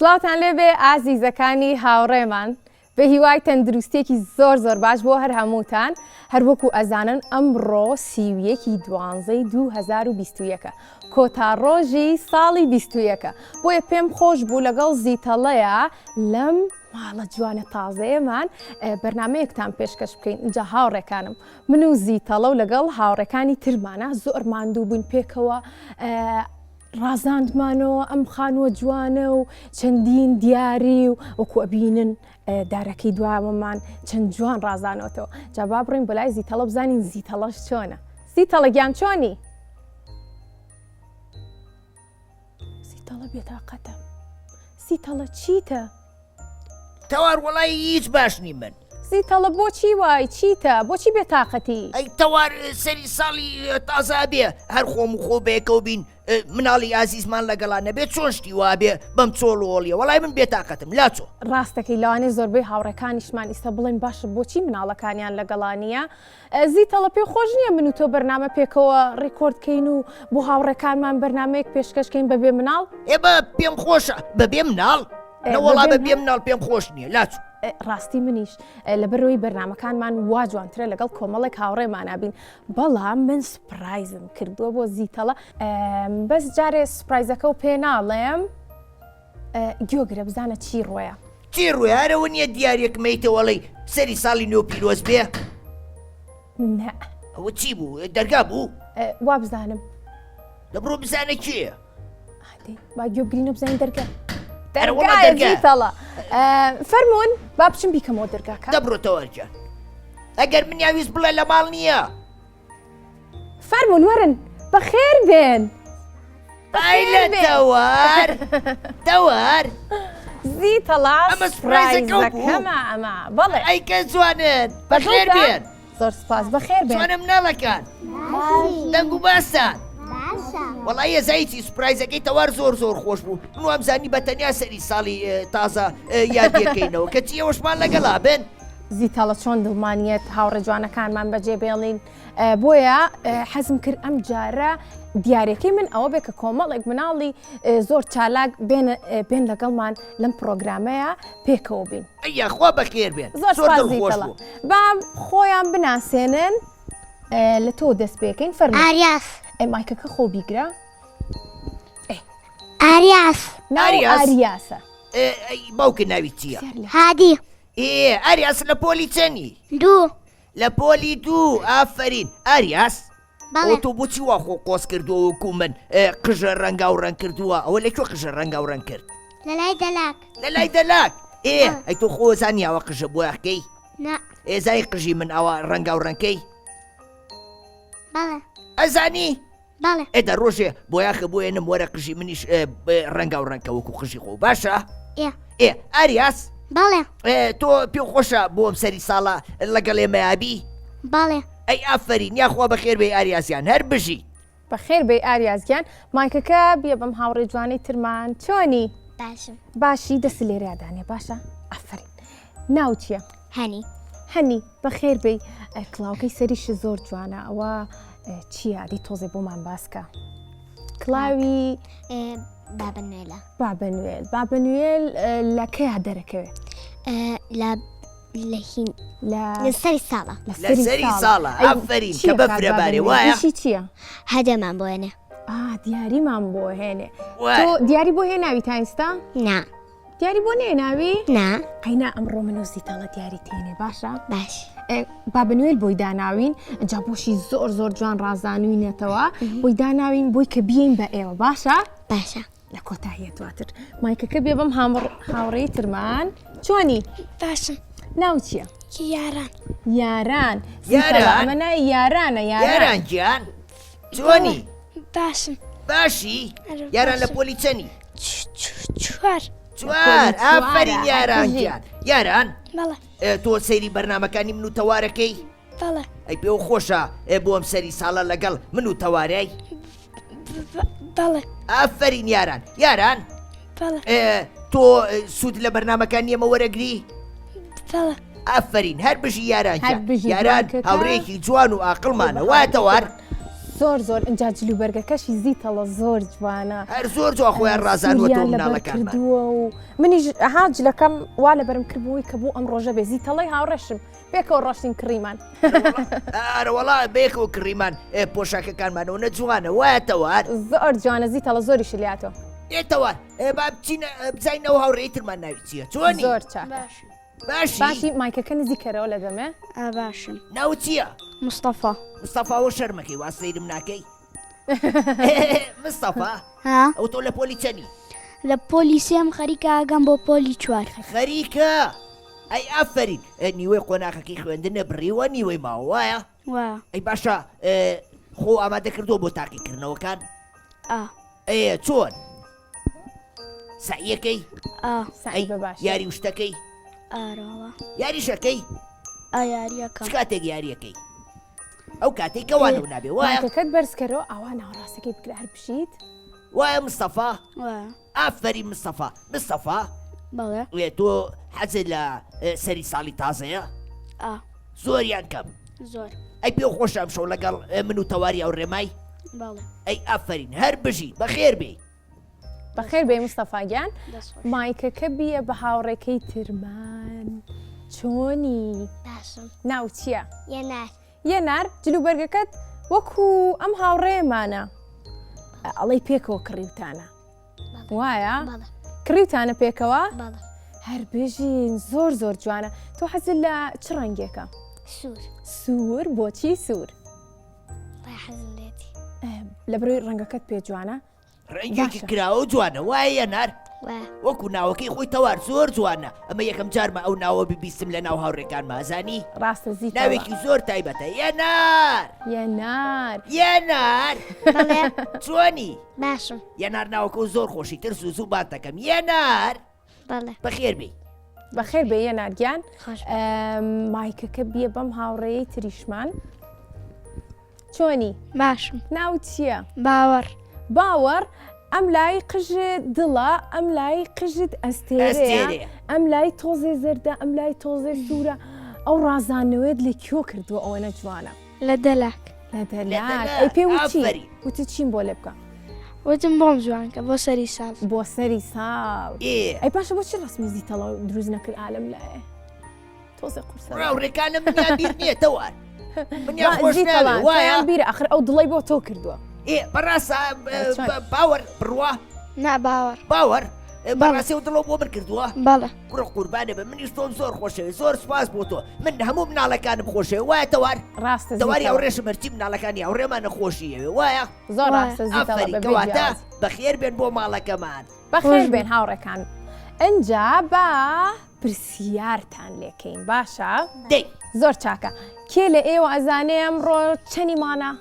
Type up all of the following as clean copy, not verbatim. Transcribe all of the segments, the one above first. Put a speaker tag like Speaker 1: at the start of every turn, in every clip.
Speaker 1: سڵاوتان لێبێ ئازیزەکانی هاوڕێمان بە هیوای تەندروستیەکی زۆر زۆر باش بۆ هەر هەمووتان هەر وەکو ئەزانن ئەمڕۆ سیویەکی دوانزەی 2021 کۆتا ڕۆژی ساڵی 21 بۆیە پێم خۆش بوو لەگەڵ زیتەڵەیە لەم ماڵە جوانە تازەیەمان بەرنمەیەکتان پێشکەش بکەین اینجا هاوڕێکانم من و زیتەڵە و لەگەڵ هاوڕێکانی ترمانە زۆر ماندوو بووین پێکەوە ڕازاندمانەوە ئەم خانووە جوانە و چەندین دیاری و وەکو ئەبینن دارەکەی دواوەمان چەند جوان ڕازانەوەتەوە جا با بڕین بۆ لای زیتەڵە بزانین زیتەڵەش چۆنە زیتەڵە گیان چۆنی؟ زیتەڵە بێتاقەتە زیتەڵە چیتە؟
Speaker 2: تەوار وەڵای هیچ باش نی من.
Speaker 1: زیتەڵە بۆچی وای چیتە بۆچی بێتاقەتی؟
Speaker 2: ئەی تەوار سەری ساڵی تازە ئەبێ هەر خۆم و خۆ بەیەکەوە بین مناڵی ئازیزمان لەگەڵا نەبێت چۆن شتی وابێ بەم چۆڵ و ئۆڵیە وەڵای من بێتاقەتم لاچۆ.
Speaker 1: ڕاستەکەی لەوانەیە زۆربەی هاوڕێکانیشمان ئیستا بڵێن باشە بۆچی مناڵەکانیان لەگەڵا نییە زیتەڵە پێ خۆش نییە من و تۆ بەرنامە پێکەوە ڕیکۆرد کەین و بۆ هاوڕێکانمان بەرنمەیەک پێشکەش کەین بەبێ مناڵ؟
Speaker 2: ئێ بە پێم خۆشە بەبێ مناڵ نەوەڵا بە بێ مناڵ پێم خۆش نییە لاچ
Speaker 1: ڕاستی منیش لەبەرەوەی بەرنمەکانمان وا جوانترە لەگەڵ کۆمەڵێک هاوڕێمانابین بەڵام من surprise م کردووە بۆ زیتەڵە بەس جارێ surprise ەکە و پێ ناڵێم گوێگرە بزانە چی ڕۆیە.
Speaker 2: چی ڕۆیە هەرەوە نییە دیارێک مەیتەوەڵی سەری ساڵی نوێ پیرۆز بێ
Speaker 1: نە
Speaker 2: ئەوە چی بوو دەرگا بوو
Speaker 1: وابزانم
Speaker 2: دەبڕۆ بزانە کێیە
Speaker 1: با گوێگرین و بزانین دەرگا دەرگا فەرمونون با بچم بیکەمەوە دەرگاکە
Speaker 2: دەبڕۆ تەوەرجە ئەگەر منیاویست بڵێ لە ماڵ نییە
Speaker 1: فەرموون وەرن بەخێر بێن.
Speaker 2: ئای لە تەوار تەوار
Speaker 1: زیتەڵا
Speaker 2: ئەمە surprise ەکە بوو.
Speaker 1: ئەمە ئەمە بەڵێ
Speaker 2: ئەی کە جوانن بەخێر بێن
Speaker 1: زۆر سپاس بەخێر بێن
Speaker 2: چۆنە مناڵەکان دەنگ و باستان وەڵی یەزایی چی surprise ەکەی تەوار زۆر زۆر خۆش بوو من وامزانی بە تەنیا سەری ساڵی تازە یادەکەینەوە کەچی ئەوەشمان لەگەڵا بن
Speaker 1: زیتەڵە چۆن دڵمانیەت هاوڕێ جوانەکانمان بەجێ بێڵین بۆیە حەزم کرد ئەم جارە دیارەکەی من ئەوە بێ کە کۆمەڵێک مناڵی زۆر چالاک بێن لەگەڵمان لەم پرۆگرامەیە پێکەوە بین
Speaker 2: یاخوا بەخێر بێن
Speaker 1: زۆر خۆش با خۆیان بناسێنن لە تۆ دەست پێکەین فەرموو
Speaker 3: ئاریاس
Speaker 1: مایکەکە خۆ بیگرە
Speaker 3: ئاریاس
Speaker 1: ئاریاسە
Speaker 2: باوکە ناوی چییە؟
Speaker 3: هادی
Speaker 2: ئێ ئاریاس لە پۆلی چەنی؟
Speaker 3: دوو.
Speaker 2: لە پۆلی دوو ئافەرین ئاریاس
Speaker 3: بەڵێ.
Speaker 2: تۆ بۆچی وا خۆ قۆز کردووە وەکو من قژە ڕەنگاو ڕەنگ کردووە ئەوە لە کوێ قژە ڕەنگاو ڕەنگ کرد؟
Speaker 3: لە لای دەلاک.
Speaker 2: لە لای دەلاک ئێ ئەی تۆ خۆ زانی ئەوە قژە بۆیاخکەی؟
Speaker 3: نا.
Speaker 2: ئێ زانی قژی من ئەوە ڕەنگاو ڕەنگکەی؟
Speaker 3: بەڵێ.
Speaker 2: ئەزانی؟
Speaker 3: بەڵێ.
Speaker 2: ئێ دە ڕۆژێ بۆیاخە بۆ ێنم وەرە قژی منیش ڕەنگاو ڕەنکە وەکو قژی خۆ باشە؟
Speaker 3: ئێ.
Speaker 2: ئێ ئاریاس؟
Speaker 3: بەڵێ.
Speaker 2: تۆ پێ خۆشە بۆم سەری ساڵە لەگەڵ ئێمەیابی؟
Speaker 3: بەڵێ.
Speaker 2: ئەی ئافەرین یاخوا بەخێر بێی ئاریاسیان هەر بژی.
Speaker 1: بەخێر بێی ئاریاس گیان مایکەکە بیە بەم هاوڕێ جوانەی ترمان چۆنی؟
Speaker 3: باشم.
Speaker 1: باشی دەست لێرەیا دانێ باشە ئافەرین ناو چییە؟
Speaker 3: هەنی.
Speaker 1: هەنی بەخێر بێی کڵاوکەی سەریشت زۆر جوانە ئەوە چییە ئەدی تۆزێ بۆمان باسکە کڵاوی
Speaker 3: بابە نوێلە
Speaker 1: بابە نوێل بابە نوێل لە کەیا دەرەکەوێت
Speaker 3: لە لە هین لە سەری ساڵە
Speaker 2: لە سەری ساڵە ئافەرین کە بەفرە بارێ وایە
Speaker 1: چییە
Speaker 3: هەدەمان بۆ هێنێ
Speaker 1: دیاریمان بۆ هێنێ دیاری بۆ هێناوی تا ئێستا
Speaker 3: نا
Speaker 1: دیاری بۆ نێناوی؟
Speaker 3: نا.
Speaker 1: قەینا ئەمڕۆ من و زیتەڵە دیاری تێنێ باشە؟
Speaker 3: باش.
Speaker 1: بابە نوێل بۆی داناوین جا بۆشی زۆر زۆر جوان ڕازانوینێتەوە بۆی داناوین بۆی کە بیین بە ئێوە باشە؟
Speaker 3: باشە.
Speaker 1: لە کۆتاییە دواتر مایکەکە بێ بەم هاوڕێی ترمان چۆنی؟
Speaker 3: باشم.
Speaker 1: ناو چییە؟
Speaker 3: یاران.
Speaker 1: یاران.
Speaker 2: یاران.
Speaker 1: ئەمە ناوی یارانە
Speaker 2: یاران. یاران گیان چۆنی؟
Speaker 3: باشم.
Speaker 2: باشی؟ یاران لە پۆلی چەنی؟
Speaker 3: چوار.
Speaker 2: چوار ئافەرین یاران گیان. یاران
Speaker 3: بەڵێ.
Speaker 2: تۆ سەیری بەرنامەکانی من و تەوارەکەی؟
Speaker 3: بەڵێ.
Speaker 2: ئەی پێوە خۆشە بۆم سەری ساڵە لەگەڵ من و تەوارای؟
Speaker 3: بەڵێ.
Speaker 2: ئافەرین یاران. یاران
Speaker 3: بەڵێ.
Speaker 2: تۆ سوود لە بەرنامەکانی ئێمە وەرەگری؟
Speaker 3: بەڵێ.
Speaker 2: ئافەرین هەر بژی یاران گیان. یاران هاوڕێیەکی جوان و ئاقڵمانە وایە تەوار؟
Speaker 1: زۆر زۆر ئینجا جلوبەرگەکەشی زیتەڵە زۆر جوانە.
Speaker 2: هەر زۆر جوان خۆیان ڕازاندووەتەوە
Speaker 1: سووریان لەبەر
Speaker 2: مناڵەکانمان.
Speaker 1: کردووە و منیش ئەها جلەکەم وا لەبەرم کردبووی کە بۆ ئەم ڕۆژە بێ زیتەڵەی هاوڕێشم پێکەوە ڕۆشتین کڕیمان.
Speaker 2: ئارەوەڵا بەیەکەوە کڕیمان پۆشاکەکانمانەوە نە جوانە وایە تەوار؟
Speaker 1: زۆر جوانە زیتەڵە زۆریشی لاتۆ.
Speaker 2: ئێ تەوار با بچینە بزانین ئەو هاوڕێی ترمان ناوی چییە چۆنی؟
Speaker 1: زۆر چاکە.
Speaker 2: باشی؟
Speaker 1: باشی مایکەکە نزیکەرەوە لە دەمێ.
Speaker 3: ئا باشم.
Speaker 2: ناوت چییە؟
Speaker 3: مستەفا.
Speaker 2: مستەفا وە شەرمەکەی وا سەیرم ناکەی؟ مستەفا
Speaker 3: ها؟
Speaker 2: ئەو تۆ لە پۆلی چەنی؟
Speaker 3: لە پۆلی سێم خەریکە ئەگەم بۆ پۆلی چوار.
Speaker 2: خەریکە؟ ئەی ئافەرین نیوەی قۆناخەکەی خوێندنە بڕیوە نیوەی ماوە وایە؟
Speaker 3: وایە.
Speaker 2: ئەی باشە خۆ ئامادە کردووە بۆ تاقیکردنەوەکان؟
Speaker 3: ئا.
Speaker 2: ئێ چۆن؟ سەعیەکەی؟
Speaker 3: ئا.
Speaker 1: سەعی بە باشی.
Speaker 2: یاری و شتەکەی؟
Speaker 3: ئارەوەڵا.
Speaker 2: یاریشەکەی؟
Speaker 3: ئا یاریەکەم.
Speaker 2: چ کاتێک یاریەکەی؟ ئەو کاتێک کە وانە و نابێ وایە؟
Speaker 1: مایکەکەت بەرز کەرەوە ئاوا ناوەڕاستەکەی بگرە هەر بژیت.
Speaker 2: وایە مستەفا؟
Speaker 3: وایە.
Speaker 2: ئافەرین مستەفا. مستەفا؟
Speaker 3: بەڵێ.
Speaker 2: ئێ تۆ حەزت لە سەری ساڵی تازەیە؟
Speaker 3: ئا.
Speaker 2: زۆر یان کەم؟
Speaker 3: زۆر.
Speaker 2: ئەی پێ خۆشە ئەمشەو لەگەڵ من و تەواری ئەو ڕێمای؟
Speaker 3: بەڵێ.
Speaker 2: ئەی ئافەرین هەر بژی بەخێر بێی.
Speaker 1: بەخێر بێی مستەفا گیان. مایکەکە بیە بە هاوڕێکەی ترمان چۆنی؟
Speaker 3: باشم.
Speaker 1: ناو چییە؟
Speaker 3: یەنار.
Speaker 1: یەنار جلوبەرگەکەت وەکو ئەم هاوڕێمانە ئەڵەی پێکەوە کڕیوتانە وایە؟ کڕیوتانە پێکەوە؟ هەر بژین زۆر زۆر جوانە تۆ حەزت لە چ ڕەنگێکە؟
Speaker 3: سوور.
Speaker 1: سوور بۆچی سوور؟ لە بڕی ڕەنگەکەت پێ جوانە؟
Speaker 2: ڕەنگێکی کراوە و جوانە وایە یەنار؟ وەکو ناوەکەی خۆی تەوار زۆر جوانە ئەمە یەکەم جارمە ئەو ناوە ببیستم لە ناو هاوڕێکانما ئەزانی؟
Speaker 1: ڕاستە زیتەوە.
Speaker 2: ناوێکی زۆر تایبەتە یەنار
Speaker 1: یەنار
Speaker 2: یەنار
Speaker 3: بەڵێ
Speaker 2: چۆنی؟
Speaker 3: باشم.
Speaker 2: یەنار ناوەکە و زۆر خۆشی تر زوو زوو بانت دەکەم یەنار
Speaker 3: بەڵێ.
Speaker 2: بەخێر بێی.
Speaker 1: بەخێر بێ یەنار گیان
Speaker 3: خۆش
Speaker 1: مایکەکە بیە بەم هاوڕێی تریشمان چۆنی؟
Speaker 3: باشم.
Speaker 1: ناوت چییە؟
Speaker 3: باوەڕ.
Speaker 1: باوەڕ، ئەم لای قژت دڵە، ئەم لای قژت ئەستێرەیە، ئەم لای تۆزێ زەردە، ئەم لای تۆزێ سوورە، ئەو ڕازاندنەوەیەت لە کوێ کردووە ئەوەنە جوانە؟
Speaker 3: لە دەلاک.
Speaker 1: لە دەلاک. ئەی پێ وت چی؟ وتت چیم بۆ لێ بکە؟
Speaker 3: وتم بۆم جوان کە بۆ سەری ساڵ.
Speaker 1: بۆ سەری ساڵ. ئەی باشە بۆچی ڕەسمی زیتەڵە دروست نەکرد ئالەم لایە؟ تۆزێ قورسە.
Speaker 2: هاوڕێکانم منیان بیر نییە تەوار. منیان خۆش ناوێ وایە؟
Speaker 1: بیرە ئەخر ئەو دڵی بۆ تۆ کردووە.
Speaker 2: ئێ بەڕاستە باوەڕ بڕوا؟
Speaker 3: نا باوەڕ.
Speaker 2: باوەڕ؟ بەڕاستی ئەو دڵەو بۆ من کردووە؟
Speaker 3: بەڵێ.
Speaker 2: کوڕە قوربانێ بە منیش تۆم زۆر خۆشەوێ زۆر سوپاس بۆ تۆ من هەموو مناڵەکانم خۆشەوێ وایە تەوار؟
Speaker 1: ڕاستە
Speaker 2: تەواری هاوڕێشم هەرچی مناڵەکانی هاوڕێمانە خۆشی ئەوێ وایە؟
Speaker 1: زۆر ڕاستە زیتەڵە
Speaker 2: ئافەرین کەواتە بەخێر بێن بۆ ماڵەکەمان.
Speaker 1: بەخێر بێن هاوڕێکان ئنجا با پرسیارتان لێکەین باشە؟
Speaker 2: دەی.
Speaker 1: زۆر چاکە کێ لە ئێوە ئەزانێ ئەمڕۆ چەنی مانە؟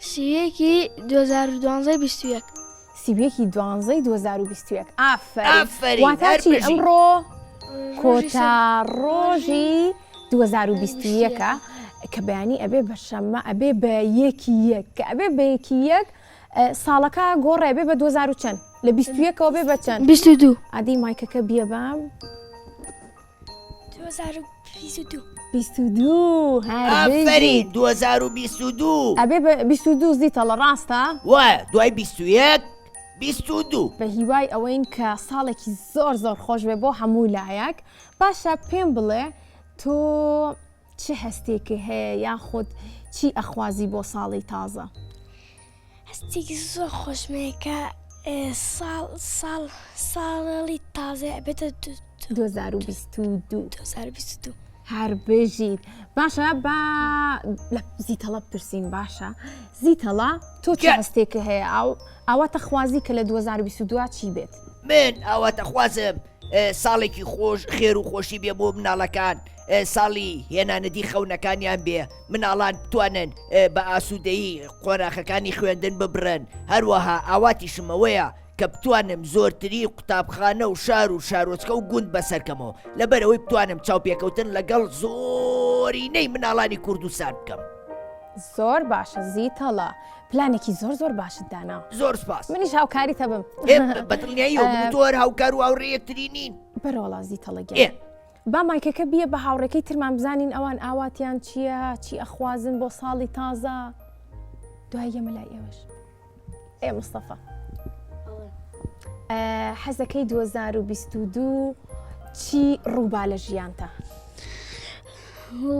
Speaker 3: سیویەکی 2012 21.
Speaker 1: سیویەکی دوانزەی 2021 ئافەرین
Speaker 2: ئافەرین
Speaker 1: واتا
Speaker 2: هەر
Speaker 1: چی
Speaker 2: بژی.
Speaker 1: ئەمڕۆ کۆتا ڕۆژی 2021 کە بەیانی ئەبێ بە شەممە ئەبێ بە یەکی یەک کە ئەبێ بە یەکی یەک ساڵەکە گۆڕێ بێ بە 2000 و چەند لە 21ەوە بێ بە چەند
Speaker 3: 22
Speaker 1: ئادی مایکەکە بیە بام
Speaker 3: 2022
Speaker 1: 22 هەر
Speaker 2: ئافەرین 2022
Speaker 1: ئەبێ بە 22 زیتەڵە ڕاستە
Speaker 2: وایە دوای 21 22
Speaker 1: بە هیوای ئەوەین کە ساڵێکی زۆر زۆر خۆش بێ بۆ هەموو لایەک باشە پێم بڵێ تۆ چ هەستێکی هەیە یاخود چی ئەخوازی بۆ ساڵی تازە؟
Speaker 3: هەستێکی زۆر خۆشم هەیە کە ساڵ ساڵ ساڵی تازە ئەبێتە
Speaker 1: 2022
Speaker 3: 2022
Speaker 1: هەر بژیت باشە با لە زیتەڵە بپرسین باشە زیتەڵە تۆ چ هەستێکە هەیە ئەو ئاواتەخوازی کە لە 2022 چی بێت؟
Speaker 2: من ئاواتەخوازم ساڵێکی خۆش خێر و خۆشی بێ بۆ مناڵەکان ساڵی هێنانەدی خەونەکانیان بێ مناڵان بتوانن بە ئاسوودەیی قۆناخەکانی خوێندن ببرن هەروەها ئاواتیشم ئەوەیە کە بتوانم زۆرتری قوتابخانە و شار و شارۆچکە و گوند بەسەرکەمەوە لەبەرئەوەی بتوانم چاوپێکەوتن لەگەڵ زۆرینەی مناڵانی کوردستان بکەم.
Speaker 1: زۆر باشە زیتەڵە پلانێکی زۆر زۆر باشت دانا.
Speaker 2: زۆر سپاس.
Speaker 1: منیش هاوکاریت ئەبم.
Speaker 2: ئێ بە دڵنیاییەوە من و تۆ هەر هاوکار و هاوڕێ یەکتری نین.
Speaker 1: بەرەوەڵا زیتەڵە گیان. با مایکەکە بیە بە هاوڕێکەی ترمان بزانین ئەوان ئاواتیان چییە چی ئەخوازن بۆ ساڵی تازە. دوای یەمە لای ئێوەش ئێ مستەفا حەزەکەی 2022 چی ڕووبا لە ژیانتا؟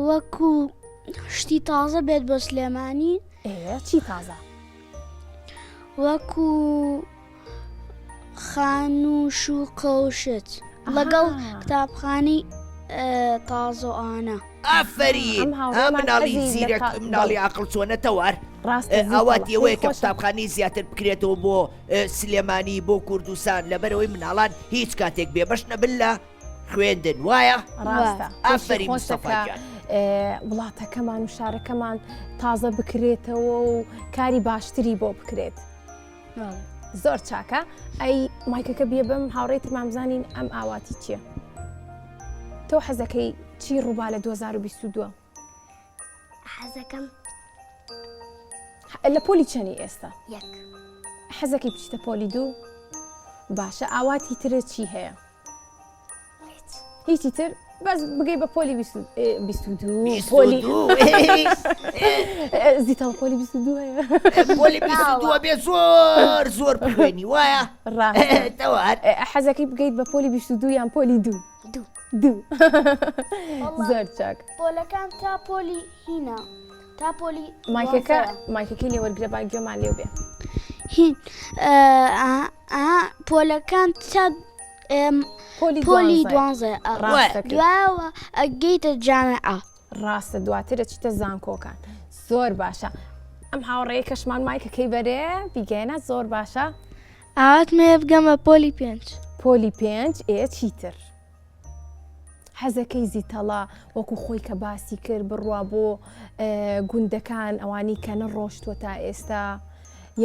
Speaker 3: وەکو شتی تازە بێت بۆ سلێمانی
Speaker 1: ئێ چی تازە؟
Speaker 3: وەکو خان و شوقە و شت لەگەڵ قوتابخانەی تازۆئانە.
Speaker 2: ئافەرین ها مناڵی زیرەک مناڵی عقل چۆنە تەوار ئاواتی ئەوەیە کە قوتابخانەی زیاتر بکرێتەوە بۆ سلێمانی بۆ کوردستان لەبەرەوەی مناڵان هیچ کاتێک بێبەش نەبن لە خوێندن وایە
Speaker 1: ڕاستە ئافەرین مستەفا گیان. وڵاتەکەمان و شارەکەمان تازە بکرێتەوە و کاری باشتری بۆ بکرێت. زۆر چاکە ئەی مایکەکە بیە بم هاوڕێی ترمان بزانین ئەم ئاواتی چییە تۆ حەزەکەی چی ڕووبا لە 2022
Speaker 3: حەزەکەم
Speaker 1: لە پۆلی چەنی ئێستا
Speaker 3: یەک
Speaker 1: حەزەکەی بچیتە پۆلی دوو باشە ئاواتی ترە چی هەیە هیچی تر بەس بگەی بە پۆلی 22 پۆلی زیتەڵ پۆلی 22 هەیە
Speaker 2: پۆلی 22 بێ زۆر زۆر بخوێنی وایە
Speaker 1: ڕاستەوە حەزەکەی بگەیت بە پۆلی 22 یان پۆلی دوو
Speaker 3: دوو
Speaker 1: دوو زۆر چاک
Speaker 3: پۆلەکان تا پۆلی هینا تا پۆلی
Speaker 1: مایکەکە مایکەکەی لێوەرگرە با گوێمان لێو بێ
Speaker 3: هین پۆلەکان تا پۆلی دوانزە دوایەوە ئەگەیتە جامعە.
Speaker 1: ڕاستە دواتر ئەچیتە زانکۆکان زۆر باشە ئەم هاوڕێیە کەشمان مایکەکەی بەرێ بیگەێنە زۆر باشە.
Speaker 3: ئاواتم هەیە بگەمە پۆلی پێنج.
Speaker 1: پۆلی پێنج ئێ چیتر؟ حەزەکەی زیتەڵە وەکو خۆی کە باسی کرد بڕوا بۆ گوندەکان ئەوانی کە نەڕۆشتووە تا ئێستا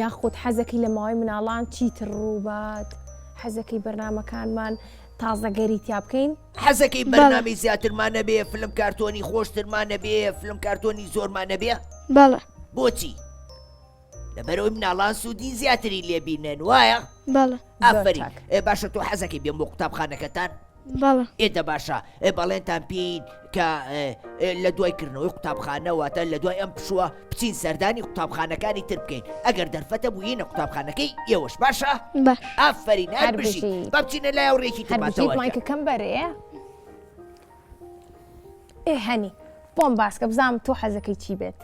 Speaker 1: یاخود حەزەکەی لە ماوەی مناڵان چیتر ڕووبات حەزەکەی بەرنمەکانمان تازەگەری تیا بکەین
Speaker 2: حەزەکەی بەرنامی زیاترمان نەبێ فلم کارتۆنی خۆشترمان نەبێ فلم کارتۆنی زۆرمان نەبێ
Speaker 3: بەڵێ
Speaker 2: بۆچی لەبەرئەوەی مناڵان سوودی زیاتری لێ بینن وایە؟
Speaker 3: بەڵێ.
Speaker 2: ئافەرین ئێ باشە تۆ حەزەکەی بێم بۆ قوتابخانەکەتان؟
Speaker 3: بەڵێ.
Speaker 2: ئێ دە باشە ئێ بەڵێنتان پێین کە لە دوای کردنەوەی قوتابخانە واتە لە دوای ئەم پشووە بچین سەردانی قوتابخانەکانی تر بکەین ئەگەر دەرفەتە بووینە قوتابخانەکەی ئێوەش باشە؟
Speaker 3: باش.
Speaker 2: ئافەرین هەر بژی با بچینە لای ئەو ڕێکی
Speaker 1: هەر بژیت مایکەکەم بەرێ. ئێ هەنی بۆم باسکە بزانم تۆ حەزەکەی چی بێت.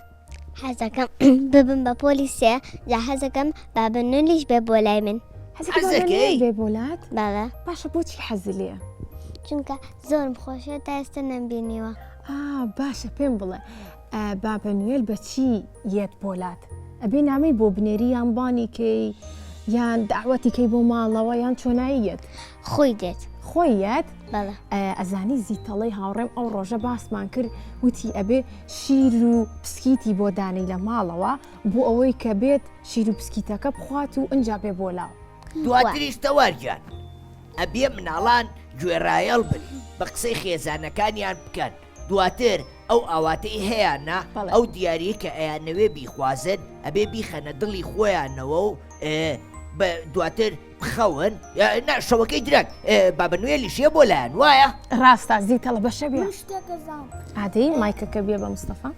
Speaker 3: حەزەکەم ببم بە پۆلی سێ جا حەزەکەم بابە نولیش بێ بۆ لای من.
Speaker 1: حەزەکەی بێ بۆ لات؟
Speaker 3: بەڵێ.
Speaker 1: باشە بۆچی حەزی لێیە؟
Speaker 3: چونکە زۆرم خۆشە تا ئێستا نەمبینیوە.
Speaker 1: ئا باشە پێم بڵێ بابە نوێل بە چی یەت بۆ لات؟ ئەبێ نامەی بۆ بنێری یان بانی کەی یان داوەتی کەی بۆ ماڵەوە یان چۆنایی یەت؟
Speaker 3: خۆی دێت.
Speaker 1: خۆی یەت؟
Speaker 3: بەڵێ.
Speaker 1: ئەزانی زیتەڵەی هاوڕێم ئەو ڕۆژە باسمان کرد وتی ئەبێ شیر و پسکیتی بۆ دانێی لە ماڵەوە بۆ ئەوەی کە بێت شیر و پسکیتەکە بخوات و ئنجا بێ بۆ لاو.
Speaker 2: دواتریش تەوار گیان ئەبێ مناڵان گوێڕایەڵ بن بە قسەی خێزانەکانیان بکەن دواتر ئەو ئاواتەی هەیانە ئەو دیاریەی کە ئەیانەوێ بیخوازن ئەبێ بیخەنە دڵی خۆیانەوە و دواتر بخەون نا شەوەکەی درەنگ بابە نوێلیش یە بۆ لایەن وایە؟
Speaker 1: ڕاستە زیتەڵە بەشە بێ ئادەی مایکەکە بێ بە مستەفا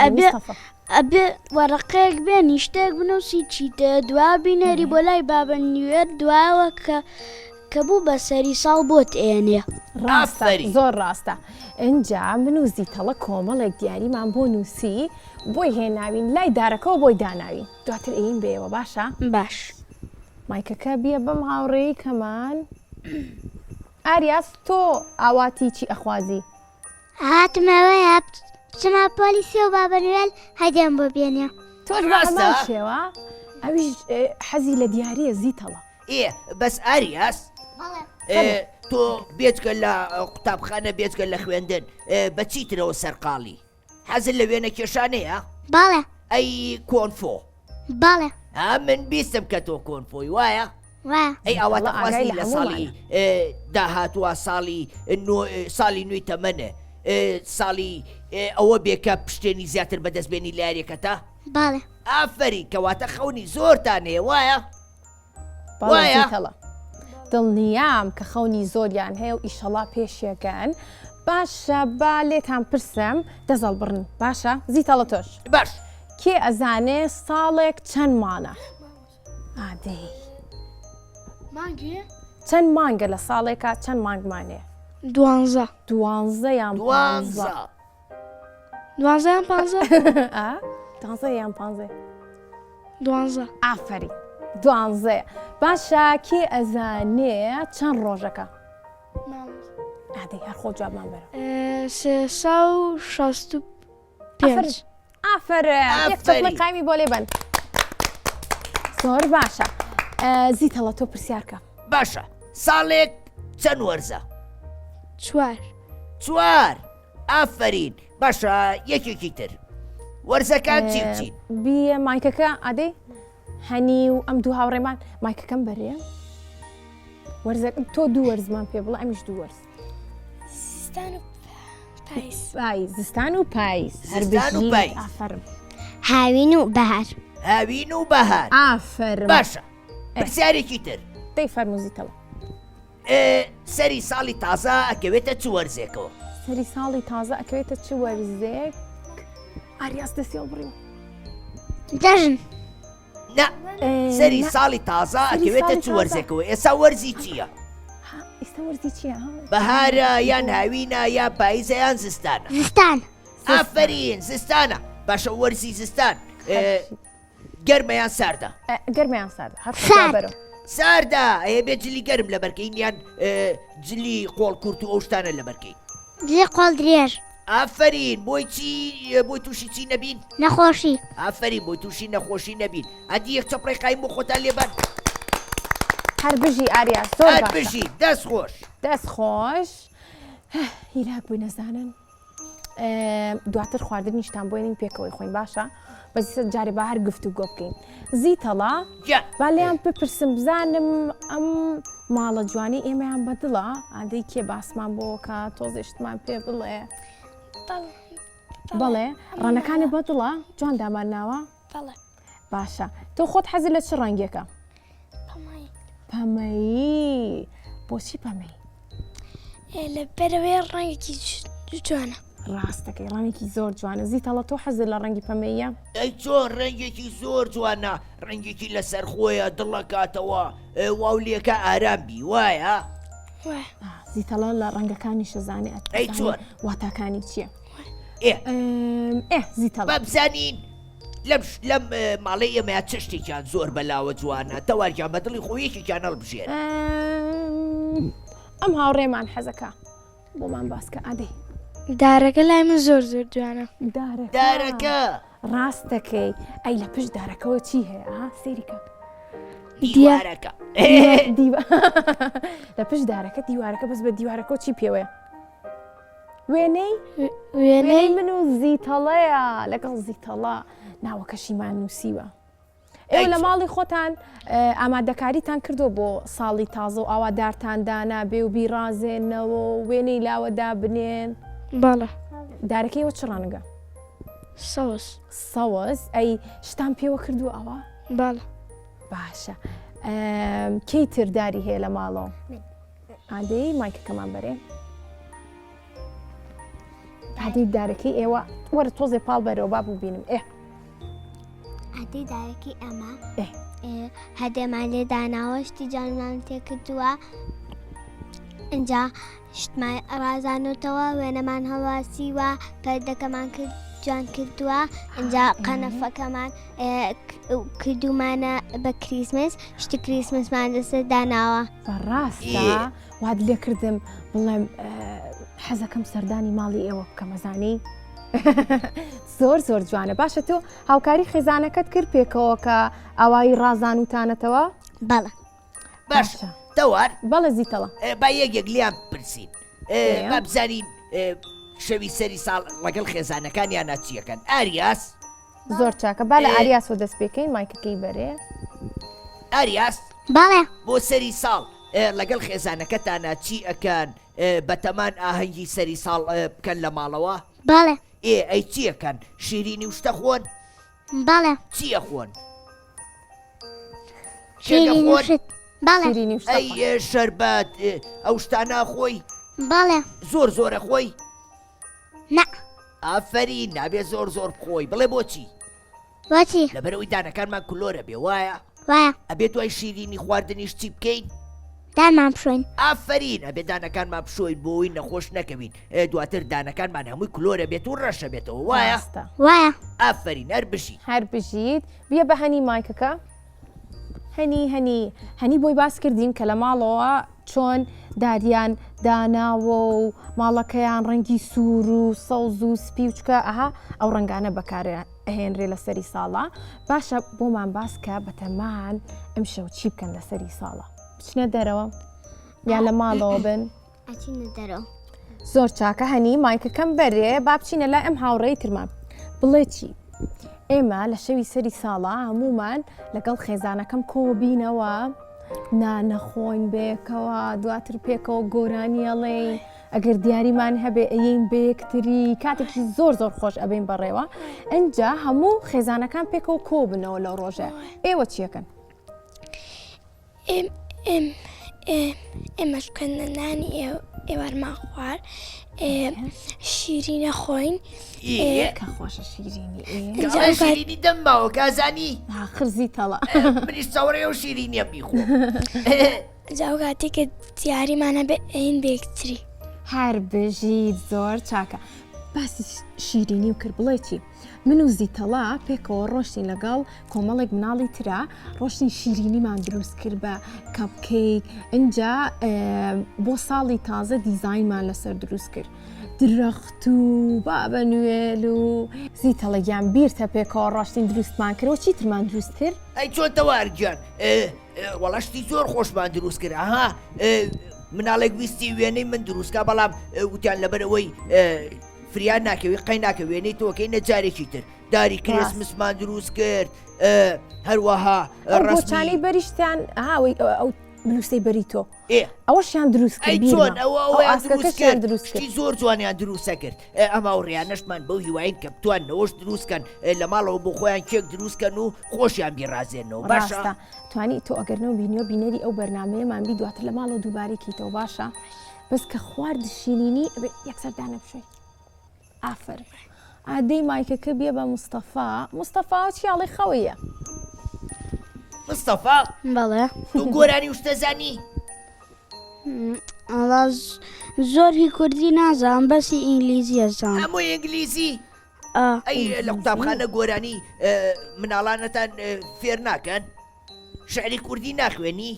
Speaker 3: ئەبێ ئەبێ وەرەقەیەک بێنی شتێک بنووسی چیتە دوا بینێری بۆ لای بابە نوێت دواوە کە کە بوو بە سەری ساڵ بۆت ئێنێ.
Speaker 1: ڕاستە زۆر ڕاستە ئینجا من و زیتەڵە کۆمەڵێک دیاریمان بۆ نووسی بۆی هێناوین لای دارەکەەوە بۆی داناوین دواتر ئەیین بێەوە باشە
Speaker 3: باش
Speaker 1: مایکەکە بیە بەم هاوڕێی کەمان ئاریاس تۆ ئاواتی چی ئەخوازی؟
Speaker 3: هاتمەوەیە بچمە پۆلی سێ و بابە نوێل هەدیەم بۆ بێنێ.
Speaker 1: تۆش بە هەمان شێوە ئەویش حەزی لە دیاریە زیتەڵە.
Speaker 2: ئێ بەس ئاریاس تۆ بێجگە لە قوتابخانە بێجگە لە خوێندن بە چیترەوە سەرقاڵی؟ حەزت لە وێنە کێشانەیە؟
Speaker 3: بەڵێ.
Speaker 2: ئەی کۆنفۆ؟
Speaker 3: بەڵێ.
Speaker 2: ها من بیستم کە تۆ کۆنفۆی وایە؟
Speaker 3: وایە.
Speaker 2: ئەی ئاواتە خوازی لە ساڵی داهاتووە ساڵی ساڵی نوێی تەمەنە ساڵی ئەوە بێ کە پشتێنی زیاتر بەدەست بێنی لە یاریەکەتا؟
Speaker 3: بەڵێ.
Speaker 2: ئافەرین کەواتە خەونی زۆرتان هەیە وایە؟ وایە؟
Speaker 1: دڵنیام کە خەونی زۆریان هەیە و ئیشەڵا پێشیەکەن باشە با لێتان پرسم دەزەڵ بڕن باشە زیتەڵە تۆش
Speaker 2: باش.
Speaker 1: کێ ئەزانێ ساڵێک چەند مانە؟ ئادەی
Speaker 3: مانگێ؟
Speaker 1: چەند مانگە لە ساڵێکا چەند مانگمانێ؟
Speaker 3: دوانزە.
Speaker 1: دوانزە یان
Speaker 2: دوانزە.
Speaker 3: دوانزە یان پانزە؟
Speaker 1: ئا دوانزە یان پانزە؟
Speaker 3: دوانزە.
Speaker 1: ئافەرین دوانزەیە. باشە کێ ئەزانێ چەند ڕۆژەکە؟ ئادەی هەر خۆ جوابمان بەرە.
Speaker 3: سێ و 65.
Speaker 1: ئافەرم یەک چەپڵەی قایمی بۆ لێ بەن زۆر باشە زیتەڵە تۆ پرسیارکە
Speaker 2: باشە ساڵێک چەند وەرزە
Speaker 3: چوار
Speaker 2: چوار ئافرین باشە یەکێکی تر وەرزەکان چی چی
Speaker 1: بیە مایکەکە ئادەی هەنی و ئەم دوو هاوڕێمان مایکەکەم بەرێ وەرزە تۆ دوو وەرزمان پێ بڵێ ئەمیش دوو وەرز
Speaker 4: زستان و پایز
Speaker 1: پایز زستان و پایز
Speaker 2: زستان و پایز
Speaker 1: ئافەرم
Speaker 4: هاوین و بەهار
Speaker 2: هاوین و بەهار
Speaker 1: ئافەرم
Speaker 2: باشە پرسیارێکی تر
Speaker 1: دەی فەرموزیتەوە
Speaker 2: سەری ساڵی تازە ئەکەوێتە چ وەرزێکەوە؟
Speaker 1: سەری ساڵی تازە ئەکەوێتە چ وەرزێک؟ ئاریاس دەستی هەڵبڕیوە.
Speaker 4: جەژن.
Speaker 2: نا سەری ساڵی تازە ئەکەوێتە چ وەرزێکەوە؟ ئێستا وەرزی چییە؟
Speaker 1: ئێستا وەرزی چییە؟
Speaker 2: بەهارە یان هاوینە یا پاییزە یان زستانە؟
Speaker 4: زستان.
Speaker 2: ئافەرین زستانە باشە وەرزی زستان گەرمە یان ساردە؟
Speaker 1: گەرمە یان ساردە؟ هەر سارد.
Speaker 2: ساردە ئەیە بێ جلی گەرم لەبەرکەین یان جلی قۆڵ کورت و ئەو شتانە لەبەرکەین؟
Speaker 4: جلی قۆڵ درێژ.
Speaker 2: ئافەرین بۆی چی بۆی تووشی چی نەبین؟
Speaker 4: نەخۆشی.
Speaker 2: ئافەرین بۆی تووشی نەخۆشی نەبین. ئەدی یەک چەپڵەی قایم بۆ خۆتان لێبەن.
Speaker 1: هەر بژی ئاریا زۆر
Speaker 2: هەر بژی دەست خۆش.
Speaker 1: دەست خۆش. هیلاک بووی نەزانن. دواتر خواردنیشتان بۆینین پێکەوەی خۆین باشە بەس جارێ با هەر گفت و گۆ بکەین زیتەڵا با لێیان بپرسم بزانم ئەم ماڵە جوانی ئێمەیان بەدڵە ئادەی کێ باسمان بۆکە تۆزێشتمان پێ بڵێ بەڵێ ڕەنەکانی بەدڵە جوان دامان ناوە باشە تۆ خۆت حەزی لە چ ڕەنگێکە پەمەیی بۆچی پەمەیی
Speaker 4: لەبەرەوەی ڕەنگێکی جوانە
Speaker 1: ڕاستەکەی ڕەنگێکی زۆر جوانە زیتەڵە تۆ حەزت لە ڕەنگی پەمەیە
Speaker 2: ئەی چۆن ڕەنگێکی زۆر جوانە ڕەنگێکی لەسەر خۆیە دڵەکاتەوە واو لێکە ئارام بی وایە
Speaker 1: زیتەڵە لە ڕەنگەکانی شەزانێ
Speaker 2: ئەی چۆن
Speaker 1: واتاکانی چییە
Speaker 2: ئێ
Speaker 1: زیتەڵ
Speaker 2: بزانین لەم لەم ماڵەی ئێمەیا چ شتێکیان زۆر بەلاوە جوانە تەوارگیان بە دڵی خۆ یەکێکیان هەڵبژێرە.
Speaker 1: ئەم هاوڕێمان حەزەکە بۆمان باسکە ئادەی.
Speaker 3: دارەکە لای من زۆر زۆر جوانە.
Speaker 1: دارەکە
Speaker 2: دارەکە
Speaker 1: ڕاست دەکەی ئەی لە پشت دارەکەوە چی هەیە ها سەیریکە
Speaker 2: دیوارەکە
Speaker 1: لە پشت دارەکە دیوارەکە بەس بە دیوارەکەەوە چی پێوەیە وێنەی
Speaker 3: وێنەی
Speaker 1: من و زیتەڵەیە لەگەڵ زیتەڵە ناوەکەشیمان نووسیوە. ئێوە لە ماڵی خۆتان ئامادەکاریتان کردو بۆ ساڵی تازە و ئاوا دارتان دانا بێ و بیڕازێنەوە و وێنەی لاوە دابنێن
Speaker 3: بەڵێ
Speaker 1: دارەکەی ئێوە چ ڕەنگە؟
Speaker 3: سەوز
Speaker 1: سەوز ئەی شتان پێوە کردو ئەوە؟
Speaker 3: بەڵێ
Speaker 1: باشە کەی تر داری هەیە لە ماڵەوە؟ ئادەی مایکەکەمان بەرێ ئادەی دارەکەی ئێوە وەرە تۆزێ پاڵ بەرەوە با ببینم ئێ
Speaker 4: ئادەی دارەکەی ئەمە هەدێمان لێ داناوە شتی جانمان تێکردووە اینجا شتمان ڕازانۆتەوە وێنەمان هەڵواسیوە پەردەکەمان کرد جوان کردووە اینجا قەنەفەکەمان کردومانە بە کریسمس شتی کریسمسمان لەسەر داناوە.
Speaker 1: بەڕاستە وات لێ کردم بڵێم حەزەکەم سەردانی ماڵی ئێوە بکەم ئەزانی زۆر زۆر جوانە باشە تۆ هاوکاری خێزانەکەت کرد پێکەوە کە ئاوایی ڕازانوتانەتەوە
Speaker 4: بەڵێ
Speaker 2: باشە تەوار
Speaker 1: بەڵێ زیتەڵە
Speaker 2: با یەک یەک لیان پرسین با بزانین شەوی سەری ساڵ لەگەڵ خێزانەکانیان چیەکەن ئاریاس
Speaker 1: زۆر چاکە با لە ئاریاسەوە دەست پێکەین مایکەکەی بەرێ.
Speaker 2: ئاریاس
Speaker 4: بەڵێ.
Speaker 2: بۆ سەری ساڵ لەگەڵ خێزانەکەتانا چی ئەکەن بەتەمان ئاهەنگی سەری ساڵ بکەن لە ماڵەوە؟
Speaker 4: بەڵێ.
Speaker 2: ئێ ئەی چی ئەکەن شیرینی و شتە خۆن؟
Speaker 4: بەڵێ.
Speaker 2: چی ئەخۆن؟
Speaker 4: شیرینی و شت. بەڵێ.
Speaker 1: شیرینی و شتە
Speaker 2: ئەی شەربەت ئەو شتانە خۆی؟
Speaker 4: بەڵێ.
Speaker 2: زۆر زۆرە خۆی؟
Speaker 4: نا.
Speaker 2: ئافەرین نابێ زۆر زۆر بخۆی بڵێ بۆچی؟
Speaker 4: بۆچی؟
Speaker 2: لەبەرئەوەی دانەکانمان کلۆرە بێ وایە؟
Speaker 4: وایە.
Speaker 2: ئەبێ دوای شیرینی خواردنیش چی بکەین؟
Speaker 4: دانمان بشۆین.
Speaker 2: ئافەرین ئەبێ دانەکانمان بشۆین بۆ ئەوەی نەخۆش نەکەوین دواتر دانەکانمان هەمووی کلۆرە بێت و ڕەشە بێتەوە وایە؟
Speaker 1: ڕاستە.
Speaker 4: وایە.
Speaker 2: ئافەرین هەر بژیت.
Speaker 1: هەر بژیت. بیە بە هەنی مایکەکە. هەنی هەنی هەنی بۆی باس کردین کە لە ماڵەوە چۆن داریان داناوە و ماڵەکەیان ڕەنگی سوور و سەوز و سپی و چکە ئەها ئەو ڕەنگانە بەکارێن ئەهێنرێ لە سەری ساڵە باشە بۆمان باس کە بەتەمان ئەمشەو چی بکەن لە سەری ساڵە بچنە دەرەوە یا لە ماڵەوە بن
Speaker 4: ئەچینە دەرەوە.
Speaker 1: زۆر چاکە هەنی مایکەکەم بەرێ با بچینە لای ئەم هاوڕێی ترمان بڵێ چی ئێمە لە شەوی سەری ساڵە هەمومان لەگەڵ خێزانەکەم کۆبینەوە نانەخۆین بەیەکەوە دواتر پێکەوە گۆرانیەڵێین ئەگەر دیاریمان هەبێ ئەیین بەیەکتری کاتێکی زۆر زۆر خۆش ئەبین بەڕێوە ئەجا هەموو خێزانەکان پێکەوە کۆبنەوە لەو ڕۆژە ئێوە چیەکەن؟
Speaker 3: ئێمەش کەندە نانی ئێوارمان خوارد شیرینە خۆین
Speaker 1: کە خۆشە شیرینی
Speaker 2: شیرینی دەم ماوە کازانی
Speaker 1: خرزی تەڵە
Speaker 2: منیش چاوەڕێ ئەو شیرینیە بیخۆ
Speaker 3: جا ئەو کاتێک کە دیاریمان هەبێ ئەین بە یەکتری.
Speaker 1: هەر بژیت زۆر چاکە. باسی شیرینی و کرد بڵێ چی؟ من و زیتەڵا پێکەوە ڕۆشتین لەگەڵ کۆمەڵێک مناڵی ترا ڕۆشتین شیرینیمان دروست کرد بە cupcake ئینجا بۆ ساڵی تازە دیزاینمان لەسەر دروست کرد درەخت و بابە نوێل و زیتەڵە گیان بیرتە پێکەوە ڕۆشتین دروستمان کرد و چیترمان دروست کرد؟
Speaker 2: ئەی چۆن تەوار گیان وەڵا شتی زۆر خۆشمان دروست کرد ئەها مناڵێک ویستی وێنەی من دروستکە بەڵام وتیان لەبەرەوەی فریا ناکەوی قەی ناکە وێنەی تۆکەی نە جارێکی تر داری کریسمسمان دروست کرد هەروەها
Speaker 1: ڕەسانی بەریشتان هاوی ئەو بلوسەی بەری تۆ ئەوەشیان دروست
Speaker 2: کرد چۆن ئەوە ئەوەیان دروست کرد زۆر جوانیان دروستە کرد ئەم هاوڕێیانەشمان بەو هیواین کە بتواننەوەش دروستکەن لە ماڵەوە بۆ خۆیان کێک دروستکەن و خۆشیان بیڕازێنەوە
Speaker 1: باشە توانی تۆ ئەگەر نەو بینیوە بینەری ئەو بەرنمەیەمان بی دواتر لە ماڵەوە دووبارەی کەیتەوە باشە بەس کە خوارد شیرینی ئەبێ یەکسەر دانە بشۆی ئافەرم ئادەی مایکەکە بیە بە مستەفا مستەفا چیاڵی خەویە
Speaker 2: مستەفا
Speaker 3: بەڵێ
Speaker 2: تۆ گۆرانی و شتە زانی
Speaker 3: ئەڵا زۆر هی کوردی نازانم بەسی ئینگلیزی ئەزانم
Speaker 2: هەموو ئینگلیزی ئەی لە قوتابخانە گۆرانی مناڵانەتان فێر ناکەن شعری کوردی ناخوێنی؟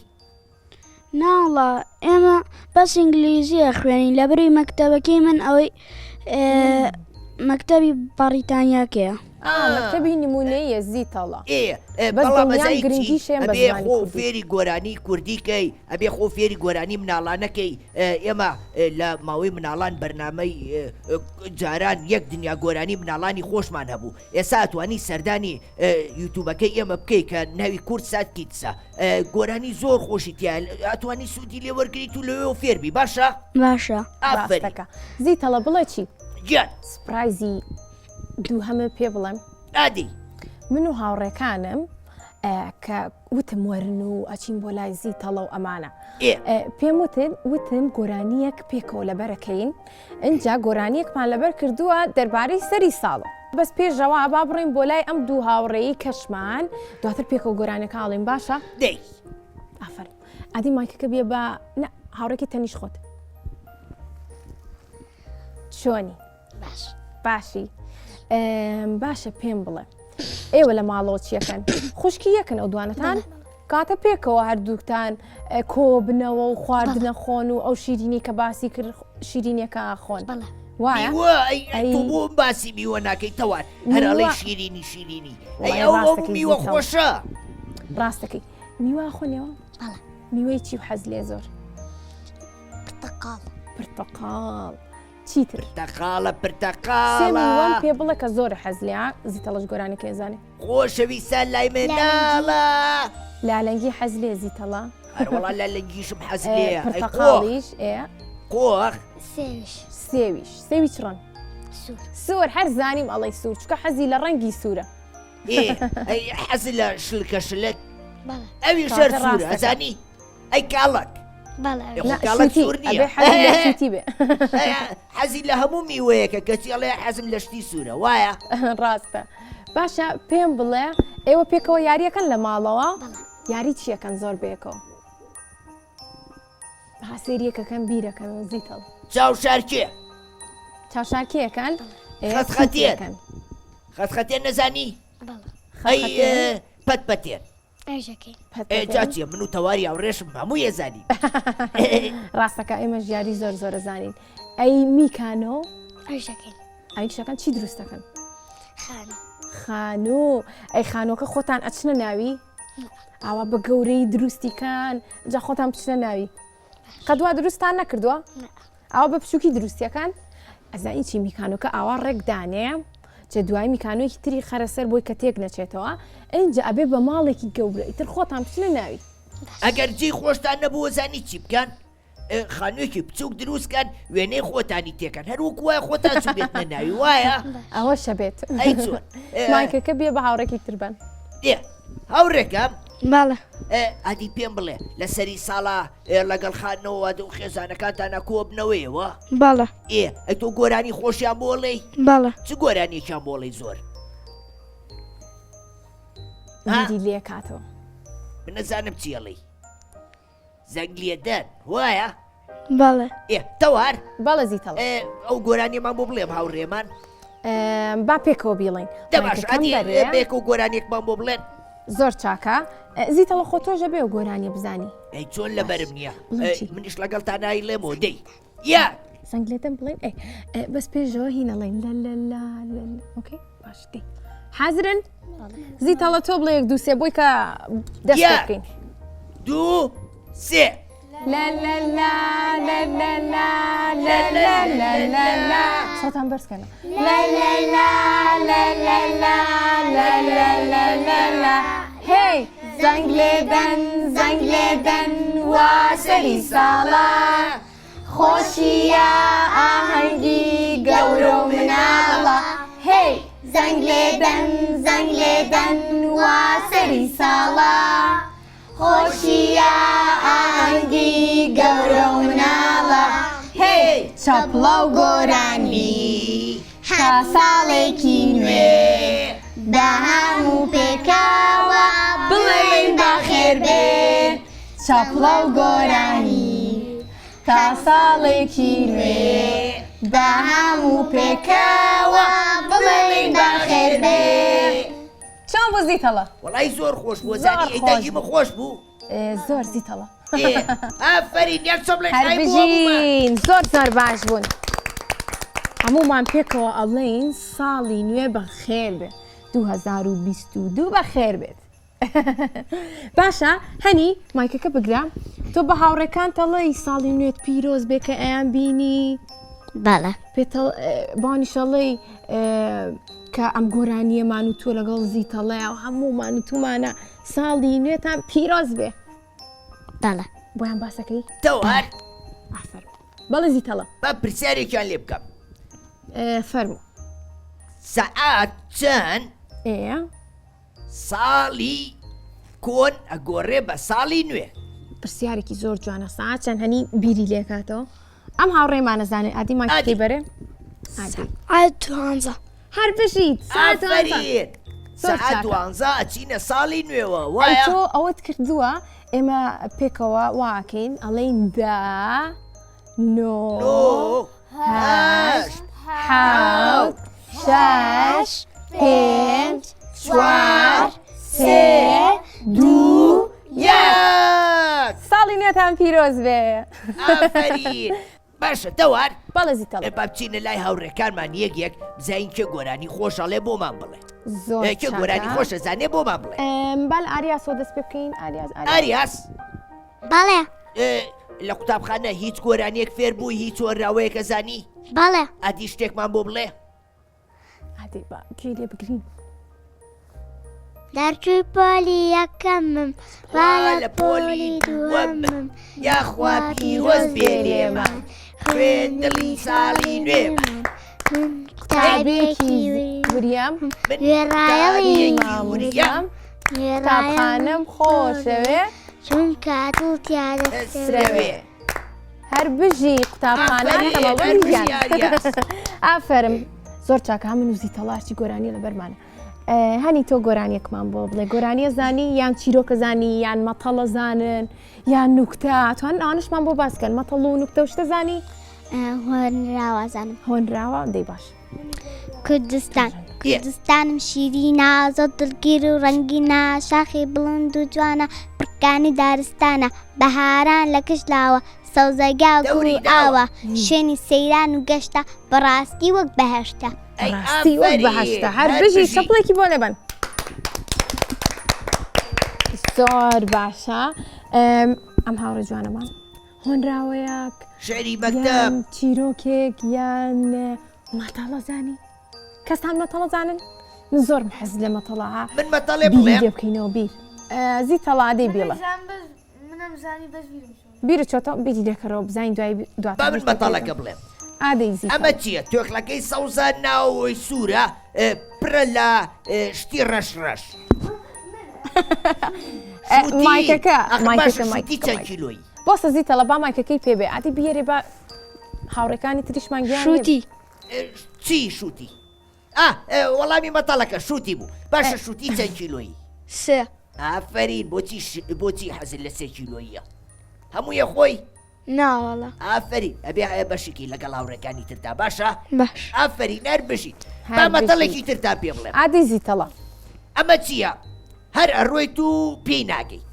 Speaker 3: ناوەڵا ئێمە بەس ئینگلیزی ئەخوێنین لەبری مەکتەبەکەی من ئەوەی مەکتەبی بەڕیتانیاکەیە.
Speaker 1: مەکتەبی نمونەیە زیتەڵە
Speaker 2: بەس گرنگیشێن ئەبێ خۆ فێری گۆرانی کوردی کەی ئەبێ خۆ فێری گۆرانی مناڵانەکەی ئێمە لە ماوەی مناڵان بەرنامەی جاران یەک دنیا گۆرانی مناڵانی خۆشمان هەبوو ئێستا ئەتوانی سەردانی یوتوبەکەی ئێمە بکەی کە ناوی کورد سات کیدسە گۆرانی زۆر خۆشی تیا ئەتوانی سوودی لێ وەرگریت و لەوێ فێربی باشە
Speaker 3: باشە
Speaker 1: ئافەرین زیتەڵە بڵێ چی
Speaker 2: گیان
Speaker 1: surprise ی دووهەمە پێ بڵێم
Speaker 2: ئادی
Speaker 1: من و هاوڕێکانم کە وتم وەرن و ئەچین بۆ لای زیتەڵە و ئەمانە پێم وتن وتم گۆرانیەک پێکەوە لەبەرەکەین ئینجا گۆرانیەکمان لەبەر کردووە دەربارەی سەری ساڵە بەس پێشەوە با بڕین بۆ لای ئەم دوو هاوڕێی کەشمان دواتر پێکەوە گۆرانەکە ئاڵین باشە
Speaker 2: دەی
Speaker 1: ئافەرم ئادی مایکەکە بیە بە نە هاوڕێکی تەنیش خۆت چۆنی
Speaker 4: باش
Speaker 1: باشی باشە پێم بڵێ ئێوە لە ماڵەوە چیەکەن خوشکی یەکن ئەو دوانەتان کاتە پێکەوە هەردووکتان کۆبنەوە و خواردنە خۆن و ئەو شیرینی کە باسی کرد شیرینیەکە خۆن
Speaker 2: وایە بۆ باسی میوە ناکەی تەوار هەر ئەڵێی شیرینی شیرینی ئەو میوە خۆشە
Speaker 1: ڕاستەکەی میوە خۆنەوە میوەی چی و حەز لێ زۆر
Speaker 4: پرتەقاڵ
Speaker 1: پرتەقاڵ چیتر؟
Speaker 2: پرتەقاڵە پرتەقاڵە.
Speaker 1: سێ میوەم پێ بڵێ کە زۆر حەز لێیە زیتەڵەش گۆرانی کێ زانێ.
Speaker 2: خۆشەویستە لای مناڵە.
Speaker 1: لالەنگی حەز لێ زیتەڵە.
Speaker 2: هەروەڵا لالەنگیشم حەز لێیە.
Speaker 1: پرتەقاڵیش ئێ.
Speaker 2: قۆخ.
Speaker 4: سێویش.
Speaker 1: سێویش سێوی چ ڕەنگ؟
Speaker 4: سوور.
Speaker 1: سوور هەر زانیم ئەڵێی سوور چونکە حەزی لە ڕەنگی سوورە.
Speaker 2: ئێ حەز لە شلکە شلک. ئەویش هەر سوورە ئەزانی. ئەی کاڵەک حەزی لە هەموو میوەیەکە کەچی ئەڵێ حەزم لە شتی سوورە وایە
Speaker 1: ڕاستە. باشە پێم بڵێ ئێوە پێکەوە یاریەکەن لە ماڵەوە؟ یاری چیەکەن زۆر بەیەکەوە؟ هاسێریەکەکەن بیرەکەن زیتەڵ.
Speaker 2: چاوشارکێ.
Speaker 1: چاوشارکێەکەن؟
Speaker 2: خەتخەتێن. خەتخەتێن نەزانی؟ ئەی پەت پەتێن. جا چیە من و تەواری هاوڕێشم هەموو یەزانی.
Speaker 1: ڕاستەکە ئێمە ژیاری زۆر زۆرە زانین. ئەی میکانۆ؟ ئەی شەکەن چی دروست دەکەن؟ خانوو ئەی خانووەکە خۆتان ئەچنە ناوی؟ ئاوا بە گەورەی دروستیکان جا خۆتان بچنە ناوی قەدوا دروستان نەکردووە؟ ئاوا بە بچووکی دروستیەکان ئەزانی چی میکانۆکە ئاوا ڕێک دانێ چە دوای میکانۆیەکی تری خەرە سەر بۆی کە تێک نەچێتەوە ئینجا ئەبێ بە ماڵێکی گەورە ئیتر خۆتان بچنە ناوی.
Speaker 2: ئەگەر جێی خۆشتان نەبوو زانی چی بکەن خانوویەکی بچووک دروست کەن وێنەی خۆتانی تێکەن هەر وەکو وایە خۆتان چووبێتنە ناوی وایە
Speaker 1: ئەوەشە بێت
Speaker 2: ئەی چۆن
Speaker 1: مایکەکە بێ بە هاوڕێکی تر بن
Speaker 2: ئێ هاوڕێکەم
Speaker 3: بەڵێ
Speaker 2: ئەدی پێم بڵێ لە سەری ساڵا لەگەڵ خانەوە وادە و خێزانەکانتانە کۆبنەوەیەوە
Speaker 3: بەڵێ
Speaker 2: ئێ ئەی تۆ گۆرانی خۆشیان بۆڵێی
Speaker 3: بەڵێ
Speaker 2: چ گۆرانیەکیان بۆڵێی زۆر
Speaker 1: بیری لێکاتەوە
Speaker 2: من نەزانم چیەڵی زەنگ لێدەن وایە؟
Speaker 3: بەڵێ.
Speaker 2: ئێ تەوار؟
Speaker 1: بەڵێ زیتەڵ.
Speaker 2: ئێ ئەو گۆرانیەمان بۆ بڵێم هاوڕێمان.
Speaker 1: با پێکەوە بیڵێین.
Speaker 2: دە باش ئەدی پێکەوە گۆرانیەکمان بۆ بڵێن.
Speaker 1: زۆر چاکە. زیتەڵە خۆ تۆش ئەبێ ئەو گۆرانیە بزانی.
Speaker 2: ئەی چۆن لەبەرم نییە؟ منیش لەگەڵتا نایڵێمەوە دەی. یە.
Speaker 1: زەنگ لێدەن بڵێن ئەی بەس پێشەوە هینەڵێن لە لە لە لە okay باش دەی. حازرن؟ زیتەڵە تۆ بڵێ یەک دوو سێ بۆی کە دەست پێ بکەین.
Speaker 2: دوو سێ.
Speaker 1: لا لا لا لا لا لا لا لا لا لا لا سۆتان بەرز کەنە. لا لا لا لا لا لا لا لا لا لا لا هێی زەنگ لێدەن زەنگ لێدەن وا سەری ساڵە خۆشیە ئاهەنگی گەورە و مناڵە هێی زەنگ لێدەن زەنگ لێدەن وا سەری ساڵە خۆشیە ئاهەنگی گەورە و مناڵە هێی چەپڵە و گۆرانی تا ساڵێکی نوێ بە هەموو پێکەوە بڵێین بەخێربێ چەپڵە و گۆرانی تا ساڵێکی نوێ بە هەموو پێکەوە بڵێین بەخێربێ. چۆن بوو زیتەڵە؟
Speaker 2: وەڵای زۆر خۆش بوو زانی ئەی دەنگی من خۆش بوو؟
Speaker 1: زۆر زیتەڵە.
Speaker 2: ئافەرین یەک چۆن بڵێ
Speaker 1: هەر بژین زۆر زۆر باش بوون. هەموومان پێکەوە ئەڵێین ساڵی نوێ بەخێر بێ 2022 بەخێر بێت. باشە هەنی مایکەکە بگرە تۆ بە هاوڕێکان تەڵی ساڵی نوێت پیرۆز بێ کە ئەیان بینی
Speaker 4: بەڵێ
Speaker 1: بانیشەڵی کە ئەم گۆرانیەمان و تۆ لەگەڵ زیتەڵێ و هەموومان و تومانە ساڵی نوێتان پیرۆز بێ
Speaker 4: بەڵێ
Speaker 1: بۆیان باسەکەی
Speaker 2: تەوار
Speaker 1: ئافەر بەڵێ زیتەڵە
Speaker 2: با پرسیارێکیان لێ بکەم
Speaker 1: فەرموو
Speaker 2: سەعات چەند
Speaker 1: ئێ
Speaker 2: ساڵی کۆن ئەگۆڕێ بە ساڵی نوێ.
Speaker 1: پرسیارێکی زۆر جوانە ساعت چەند هەنی بیری لێکاتەوە ئەم هاوڕێمانە زانێ ئادی مایکەکەی بەرێ
Speaker 3: ساعت دوانزە
Speaker 1: هەر بژیت ساعت دوانزە
Speaker 2: ئافەرین
Speaker 1: زۆر
Speaker 2: ساعت
Speaker 1: چاکە.
Speaker 2: دوانزە ئەچینە ساڵی نوێوە
Speaker 1: ئەی
Speaker 2: وایە
Speaker 1: تۆ ئەوەت کردووە ئێمە پێکەوە واکەین ئەڵێین دە نۆ
Speaker 2: نۆ
Speaker 1: هەشت حەوت شەش پێنج چوار سێ دوو
Speaker 2: یەک
Speaker 1: ساڵی نوێتان پیرۆز بێ
Speaker 2: ئافەرین باشە تەوار
Speaker 1: بەڵێ زیتەڵ
Speaker 2: با بچینە لای هاوڕێکانمان یەک یەک بزانین کێ گۆرانی خۆش ئەڵێ بۆمان بڵێ
Speaker 1: زۆر
Speaker 2: کێ گۆرانی
Speaker 1: چاکە.
Speaker 2: خۆشە زانێ بۆمان بڵێ
Speaker 1: با لە ئاریاسەوە دەست پێ بکەین ئاریاس ئاریاس
Speaker 2: ئاریاس
Speaker 4: بەڵێ
Speaker 2: لە قوتابخانە هیچ گۆرانیەک فێر بووی هیچ وەراوەیەکە زانی
Speaker 4: بەڵێ
Speaker 2: ئەدی شتێکمان بۆ بڵێ
Speaker 1: ئادی با گوێی لێ بگرین
Speaker 4: دەرچووی پۆلی یەکەمم وا لە پۆلی دووەمم
Speaker 2: یاخوا پیرۆز بێ لێمان خوێن دڵی ساڵی نوێمان
Speaker 4: من قوتابیەکی
Speaker 1: وریام
Speaker 2: من
Speaker 4: گوێڕایەڵی
Speaker 2: وریام
Speaker 1: قوتابخانەم خۆشەوێ
Speaker 4: چونکە دڵ تیا دەسرەوێ.
Speaker 1: هەر بژی قوتابخانە ئافەرم زۆر چاکە من و زیتەڵارچی گۆرانی لەبەرمانە. هەنی تۆ گۆرانیەکمان بۆ بڵێ گۆرانیە زانی یان چیرۆکە زانی یان مەتەڵە زانن یان نوکتە توان ئەوانشمان بۆ باسکەن مەتەڵ و نوکتە و شتە زانی
Speaker 4: هۆنراوە زانم
Speaker 1: هۆنراوە دەی باش
Speaker 4: کوردستان کوردستانم شیرینە زۆر دڵگیر و ڕەنگینە شاخی بڵند و جوانە پڕکانی دارستانە بەهاران لە کش لاوە سەوزەگا گوڵ و ئاوە شوێنی سەیران و گەشتە بەڕاستی وەک بەهەشتە.
Speaker 1: ڕاستی وەک بەهەشتە هەر بژی چەپڵێکی بۆ لێبەن. زۆر باشە ئەم هاوڕێ جوانەمان هۆنراوەیەک
Speaker 2: شعری مەکتەب
Speaker 1: چیرۆکێک یان مەتەڵە زانی کەستان مەتەڵە زانن من زۆرم حەز لە مەتەڵە
Speaker 2: من مەتەڵێ بڵێ
Speaker 1: بکەینەوە بیر زی تەڵادەی بیڵە بیرت چۆتەوە بیری لێکەرەوە بزانین دوای
Speaker 2: دواتر با من مەتەڵەکە بڵێم
Speaker 1: ئادەی زی
Speaker 2: ئەمە چییە توێکڵەکەی سەوزە ناوەوەی سوورە پرە لە شتی ڕەش ڕەش
Speaker 1: مایکەکە
Speaker 2: مایکەکە مایکی چەند کیلۆیی
Speaker 1: بۆ سەزی تەڵە با مایکەکەی پێ بێ ئادی بیێرێ با هاوڕێکانی تریشمان گیان
Speaker 3: شوتی
Speaker 2: چی شوتی ئا وەڵامی مەتەڵەکە شوتی بوو باشە شوتی چەند کیلۆیی
Speaker 3: سێ
Speaker 2: ئافرین بۆچی بۆچی حەزت لە سێ کیلۆییە هەموویە خۆی
Speaker 3: ناوەڵە
Speaker 2: ئافرین ئەبێ بەشێکی لەگەڵ هاوڕێکانی تردا باشە
Speaker 3: باش
Speaker 2: ئافرین هەر بژیت با مەتەڵێکی ترتان پێ بڵێم
Speaker 1: ئادی زیتەڵە
Speaker 2: ئەمە چییە هەر ئەڕۆیت و پێی ناگەی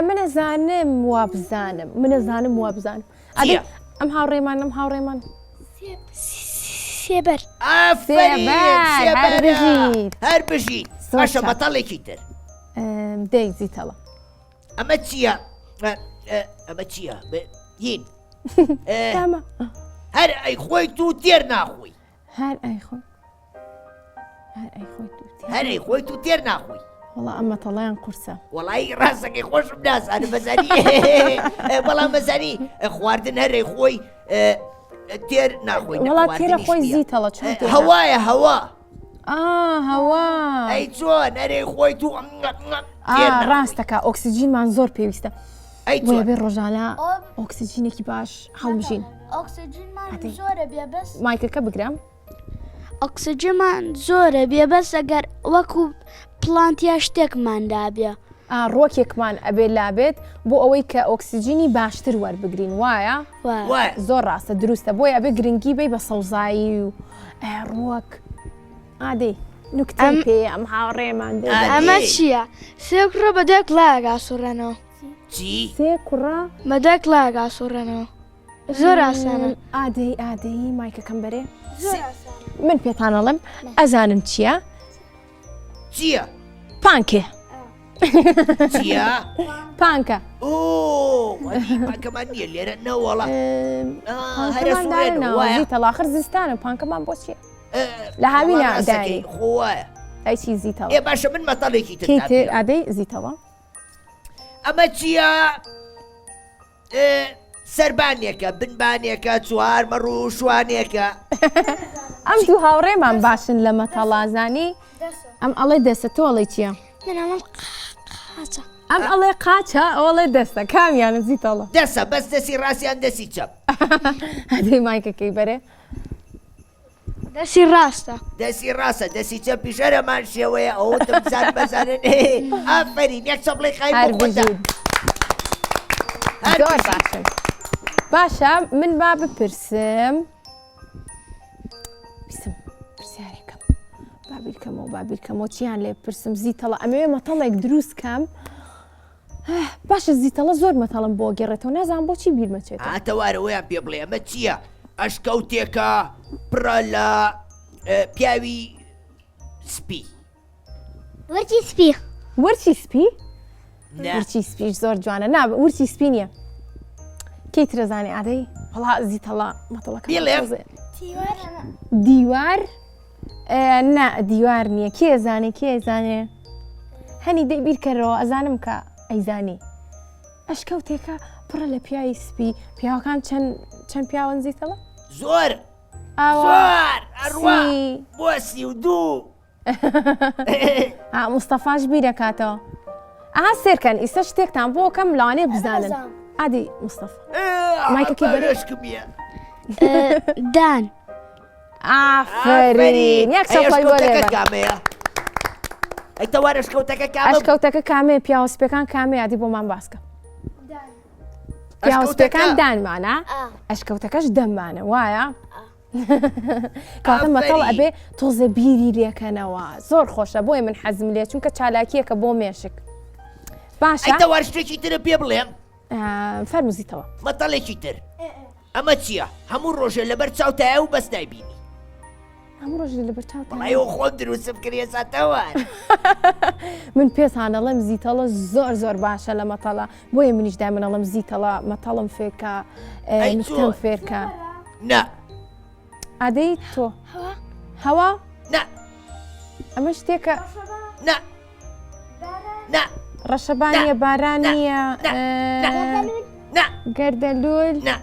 Speaker 1: منەزانم وابزانم منەزانم وابزانم ئەدی ئەم هاوڕێمان ئەم هاوڕێمان
Speaker 3: سێبەر
Speaker 2: هەر بژیت باشە مەتەڵێکی تر
Speaker 1: دەی زیتەڵە
Speaker 2: ئەمە چییە ئەمە چییە هین هەر ئەی خۆی تو تێر ناخۆی
Speaker 1: هەر ئەی خۆی
Speaker 2: هەر ئەی خۆی تو تێر ناخۆی
Speaker 1: وەڵا ئەم مەتەڵیان قورسە
Speaker 2: وەڵی ڕاستەکەی خۆشم نازانم بەزانی بەڵام بەزانی خواردن هەرێ خۆی تێر ناخۆی
Speaker 1: وڵا تێرە خۆی زیتەڵە
Speaker 2: هەوایە هەوا
Speaker 1: هەوا
Speaker 2: ئەی چۆن ئەرێ خۆی تو
Speaker 1: ڕاستەکە ئۆکسسیجینمان زۆر پێویستە ئەی بێ ڕۆژانە ئۆکسسیجینێکی باش هەڵبژین
Speaker 3: زۆرە بێ بەس
Speaker 1: مایکەکە بگرم
Speaker 3: ئۆکسجیمان زۆرە بێ بەس ئەگەر وەکو plant یا شتێکمان دابێ.
Speaker 1: ئا ڕوەکێکمان ئەبێ لابێت بۆ ئەوەی کە ئۆکسجینی باشتر وەربگرین وایە؟
Speaker 3: وایە.
Speaker 1: زۆر ڕاستە دروستە بۆیە ئەبێ گرنگی بەی بە سەوزایی و ڕوەک ئادەی نوکتەی پێیە ئەم هاوڕێمان دەی.
Speaker 3: ئەمە چییە؟ سێ کوڕە بە دوای کڵاوێک ئاسوڕێنەوە.
Speaker 2: چی؟
Speaker 1: سێ کوڕە
Speaker 3: بە دوای کڵاوێک ئاسوڕێنەوە. زۆر ئاسانە.
Speaker 1: ئادەی ئادەی مایکەکەم بەرێ من پێتان ئەڵێم ئەزانم چییە؟
Speaker 2: چییە؟
Speaker 1: پانکێ
Speaker 2: چییە؟
Speaker 1: پانکە
Speaker 2: پانکەمان نییە لێرە نەوەڵا
Speaker 1: تەڵاخر زستانە پانکەمان بۆ چییە؟ لە هاوینە دانی
Speaker 2: خۆوایە
Speaker 1: ئەی چی زیتەوە
Speaker 2: ئێ باشە من مەتەڵێکی
Speaker 1: تر ئادەی زیتەوە
Speaker 2: ئەمە چییە؟ سەربانێکە بنبانێکە چوار مەڕ و شوانێکە.
Speaker 1: ئەم دوو هاوڕێمان باشن لە مەتەڵازانی ئەم ئەڵێ دەسە تۆ ئەڵێ چییە؟
Speaker 3: من ئەڵێم قاچە.
Speaker 1: ئەم ئەڵێ قاچە ئەو ئەڵێ دەستە کامیانە زیتەڵە؟
Speaker 2: دەسە بەس دەسی ڕاستیان دەسی چەپ.
Speaker 1: هەدەی مایکەکەی بەرێ.
Speaker 3: دەسی ڕاستە.
Speaker 2: دەسی ڕاستە دەسی چەپیش هەر هەمان شێوەیە ئەوەتم بزان بەزانن ئافەرین یەک چەپڵەی خایم
Speaker 1: هەر
Speaker 2: بۆ خۆتان.
Speaker 1: بژیت.
Speaker 2: هەر
Speaker 1: زۆر
Speaker 2: بژیت.
Speaker 1: باشن باشە من با بپرسم بیسم پرسیارێکم با بیرکەمەوە با بیرکەمەوە چیان لێ بپرسم زیتەڵە ئەمەوێ مەتەڵێک دروست کەم باشە زیتەڵە زۆر مەتەڵم بۆ گەڕێتەوە نازانم بۆچی بیرمەچێتەوە.
Speaker 2: ئا تەوارەوەیان پێ بڵێ ئەمە چییە؟ ئەشکەوتێکە پڕە لە پیاوی سپی.
Speaker 4: ورچی سپی.
Speaker 1: ورچی سپی؟ ورچی سپیش زۆر جوانە نا ورچی سپی نییە. کەی ترەزانی ئادەی وەڵا زیتەڵە مەتەڵەکە دیوار نا دیوار نییە کێ زانێ کێ زانێ هەنی دەی بیرکەرەوە ئەزانم کە ئەیزانی ئەشکەوتێکە پڕە لە پیاوی سپی پیاوەکان چەند چەند پیاوەن زیتەڵە
Speaker 2: زۆر زۆر ئەڕوا بۆ 32
Speaker 1: مستەفاش بیرەکاتەوە ئەها سێرکەن ئیستا شتێکتان بۆ کەم لەوانەیە بزانن ئادی مستەفا مایکەکەی
Speaker 2: بەرەشکمیە
Speaker 3: دان
Speaker 1: ئافرین یەک چەپڵەی بۆ لێبە.
Speaker 2: ئەی تەوار ئەشکەوتەکە کامە بوو؟
Speaker 1: ئەشکەوتەکە کامەیە پیاوە سپیەکان کامەیە ئەدی بۆمان باسکە پیاوە سپیەکان دانمانە ئەشکەوتەکەش دەممانە وایە کاتە مەتەڵ ئەبێ تۆزێ بیری لێکەنەوە زۆر خۆشە بۆیە من حەزم لێ چونکە چالاکیەکە بۆ مێشک باشە
Speaker 2: تەوار شتێکی ترە پێ بڵێم
Speaker 1: فەرموزیتەوە
Speaker 2: مەتەڵێکی تر ئەمە چییە هەموو ڕۆژێ لەبەر چاوتایە و بەس نایبینی
Speaker 1: هەموو ڕۆژ لەبەر چاو
Speaker 2: وەڵای خۆم دروستم کرد ئێستا تەوار
Speaker 1: من پێتان ئەڵێم زیتەڵە زۆر زۆر باشە لە مەتەڵە بۆیە منیش دای منەڵم زیتەڵە مەتەڵم فێرکە نوکتەم فێرکە
Speaker 2: نا
Speaker 1: ئادەی تۆ هەوا
Speaker 2: نا
Speaker 1: ئەمە شتێکە
Speaker 2: نا نا
Speaker 1: ڕەشەبا نییە باران نییە
Speaker 2: نا
Speaker 1: گەردەلول
Speaker 2: نا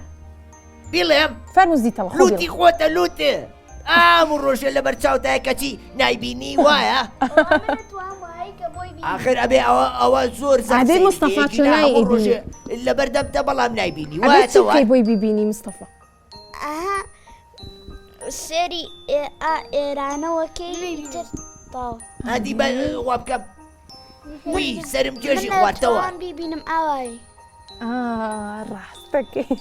Speaker 2: بیڵێم
Speaker 1: فەرموو زیتەڵە
Speaker 2: خۆ لوتی خۆتە لوتێ ئام و ڕۆژێ لەبەر چاوتایە کەچی نایبینی وایە ئاخر ئەبێ ئەوە ئەوە زۆر
Speaker 1: ئادەی مستەفا چۆن نایبینی؟
Speaker 2: ڕۆژێ لەبەر دەمتە بەڵام نایبینی
Speaker 1: ئەبێ
Speaker 2: وایە
Speaker 1: چی بکەی
Speaker 2: تەوار
Speaker 1: بۆی بیبینی مستەفا
Speaker 3: ئەها سێری ئا ئێرانەوەکەی تر تاو
Speaker 2: ئادی بە وا بکەم وی سەرم گێژی
Speaker 3: من
Speaker 2: خواردەوە
Speaker 3: ناتوانم بیبینم ئاوایی
Speaker 1: ڕاستەکەی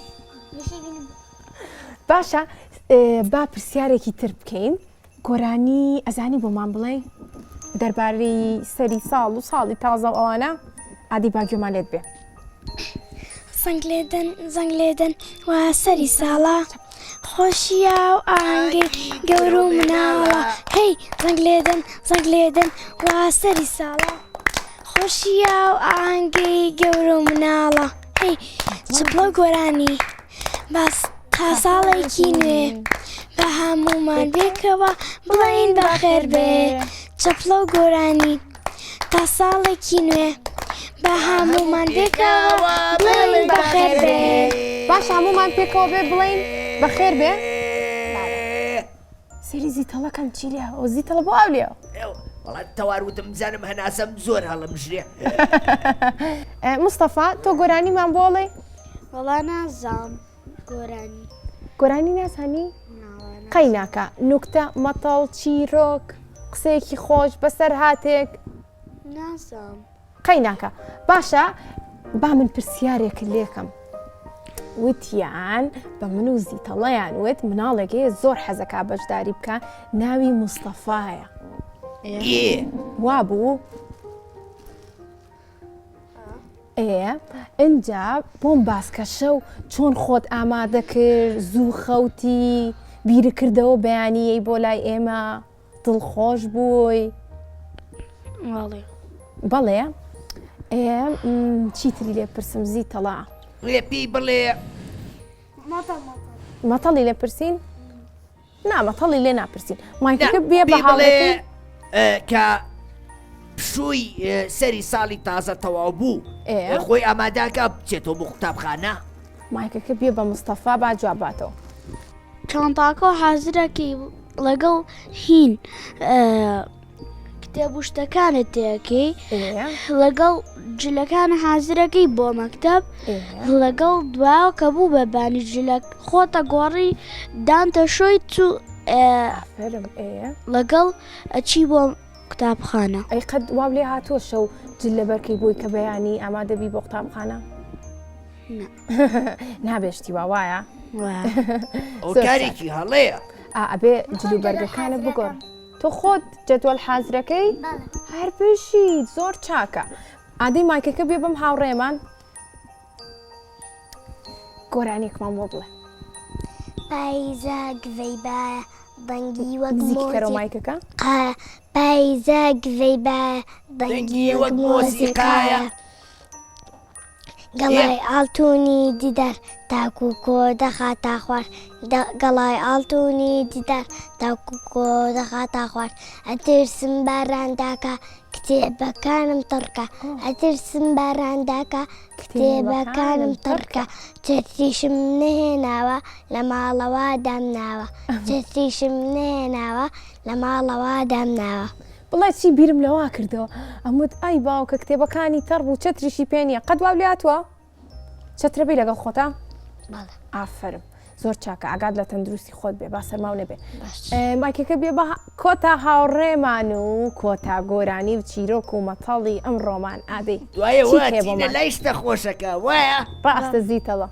Speaker 1: باشە با پرسیارێکی تر بکەین گۆرانی ئەزانی بۆمان بڵێ دەربارەی سەری ساڵ و ساڵی تازە و ئەوانە ئادی باگوێمان لێت بێ
Speaker 3: زەنگ لێدەن زەنگ لێدەن وا سەری ساڵە خۆشیە و ئاهەنگی گەور و مناڵە هەی زەنگ لێدەن زەنگ لێدەن وا سەری ساڵە خۆشیە و ئاهەنگی گەور و مناڵە هەی چپڵە گۆرانی باس تا ساڵێکی نوێ بە هەموومان بێکەوە بڵێین بەخێر بێ چەپڵە و گۆرانی تا ساڵێکی نوێ بە هەموومان پێکەوە بڵێین بەخێر بێ.
Speaker 1: باشە هەموومان پێکەوە بێ بڵێین بەخێر بێ سەیری زیتەڵەکەم چی لێ ئەو زیتەڵە بۆ ئاو لێ
Speaker 2: وەڵا تەوار وتم بزانم هەناسەم زۆر هەڵمژرێ
Speaker 1: مستەفا تۆ گۆرانیمان بۆ ئەڵێی
Speaker 3: وەڵا نازام گۆرانی
Speaker 1: گۆرانی نازانی قەیناکە نوکتە مەتەڵ چیرۆک قسەیەکی خۆش بەسەر هاتێک
Speaker 3: نازام
Speaker 1: قەیناکە باشە با من پرسیارێک لێکەم وتیان بە من و زیتەڵەیان وت مناڵێک هەیە زۆر حەزەکا بەشداری بکە ناوی مستەفایە وابوو ئێ ئینجا بۆم باسکە شەو چۆن خۆت ئامادە کرد زوو خەوتی بیرکردەوە بەیانیەی بۆ لای ئێمە دڵخۆش بووی بەڵێ چیتری لێ پرسم زی تەڵا
Speaker 2: لێ پێی بڵێ
Speaker 1: مەتەڵی لێ پرسین نا مەتەڵی لێ ناپرسین مایکەکە بێ بە هاوڕێکەی
Speaker 2: کە پشووی سەری ساڵی تازە تەواو بوو خۆی ئاماداکە بچێتەوە بۆ قوتابخانە
Speaker 1: مایکەکە بێ بە مستەفا با جواباتەوە
Speaker 3: چانتاکە حازرەکەی لەگەڵ هین کتێب و شتەکانت تێکەی لەگەڵ جلەکان حازرەکەی بۆ مەکتەب لەگەڵ دواوە کە بوو بە بانی جلەک خۆتە گۆڕی دانتە شۆی چوو لەگەڵ ئەچی بۆ قوتابخانە.
Speaker 1: ئەی قەت واو لێ هاتووە شەو جل لەبەرکەی بۆی کە بەیانی ئامادەبی بۆ قوتابخانە؟ نابێ شتی وا وایە؟
Speaker 2: ئەو کارێکی هەڵەیە.
Speaker 1: ئەبێ جلوبەرگەکانت بگۆڕ. تۆ خۆت جەدوەل حازرەکەی؟ هەر بژیت زۆر چاکە. ئادەی مایکەکە بێ بەم هاوڕێمان گۆرانیەکمان بۆ بڵێ.
Speaker 4: پاییزە گڤەی بایە دەنگی وەک
Speaker 1: نزیکی کەرەوە مایکەکە.
Speaker 4: قایە پاییزە گڤەی بایە دەنگی وەک مۆسیقایە. گەڵای ئاڵتونی دیدار تاکو کۆ دەخاتە خوار گەڵای ئاڵتونی دیدار تاکو کۆ دەخاتە خوار ئەترسم باران داکا کتێبەکانم تڕکە ئەترسم باران داکا کتێبەکانم تڕکە چەتریشم نەهێناوە لە ماڵەوە دامناوە چەتریشم نەهێناوە لە ماڵەوە دامناوە.
Speaker 1: بڵێ چی بیرم لەوە کردەوە ئەموت ئای باوکە کتێبەکانی تەڕ بوو چەتریشی پێ نییە قەت واو لێ هاتووە چەترە بی لەگەڵ خۆتا ئافرم. زۆر چاکە ئاگات لە تەندروستی خۆت بێ با سەرماو نەبێ مایکەکە بێ بە کۆتا هاوڕێمان و کۆتا گۆرانی و چیرۆک و مەتەڵی ئەم ڕۆمان ئادەی
Speaker 2: دوایە واتینە لای شتە خۆشەکە وایە
Speaker 1: ڕاستە زیتەڵە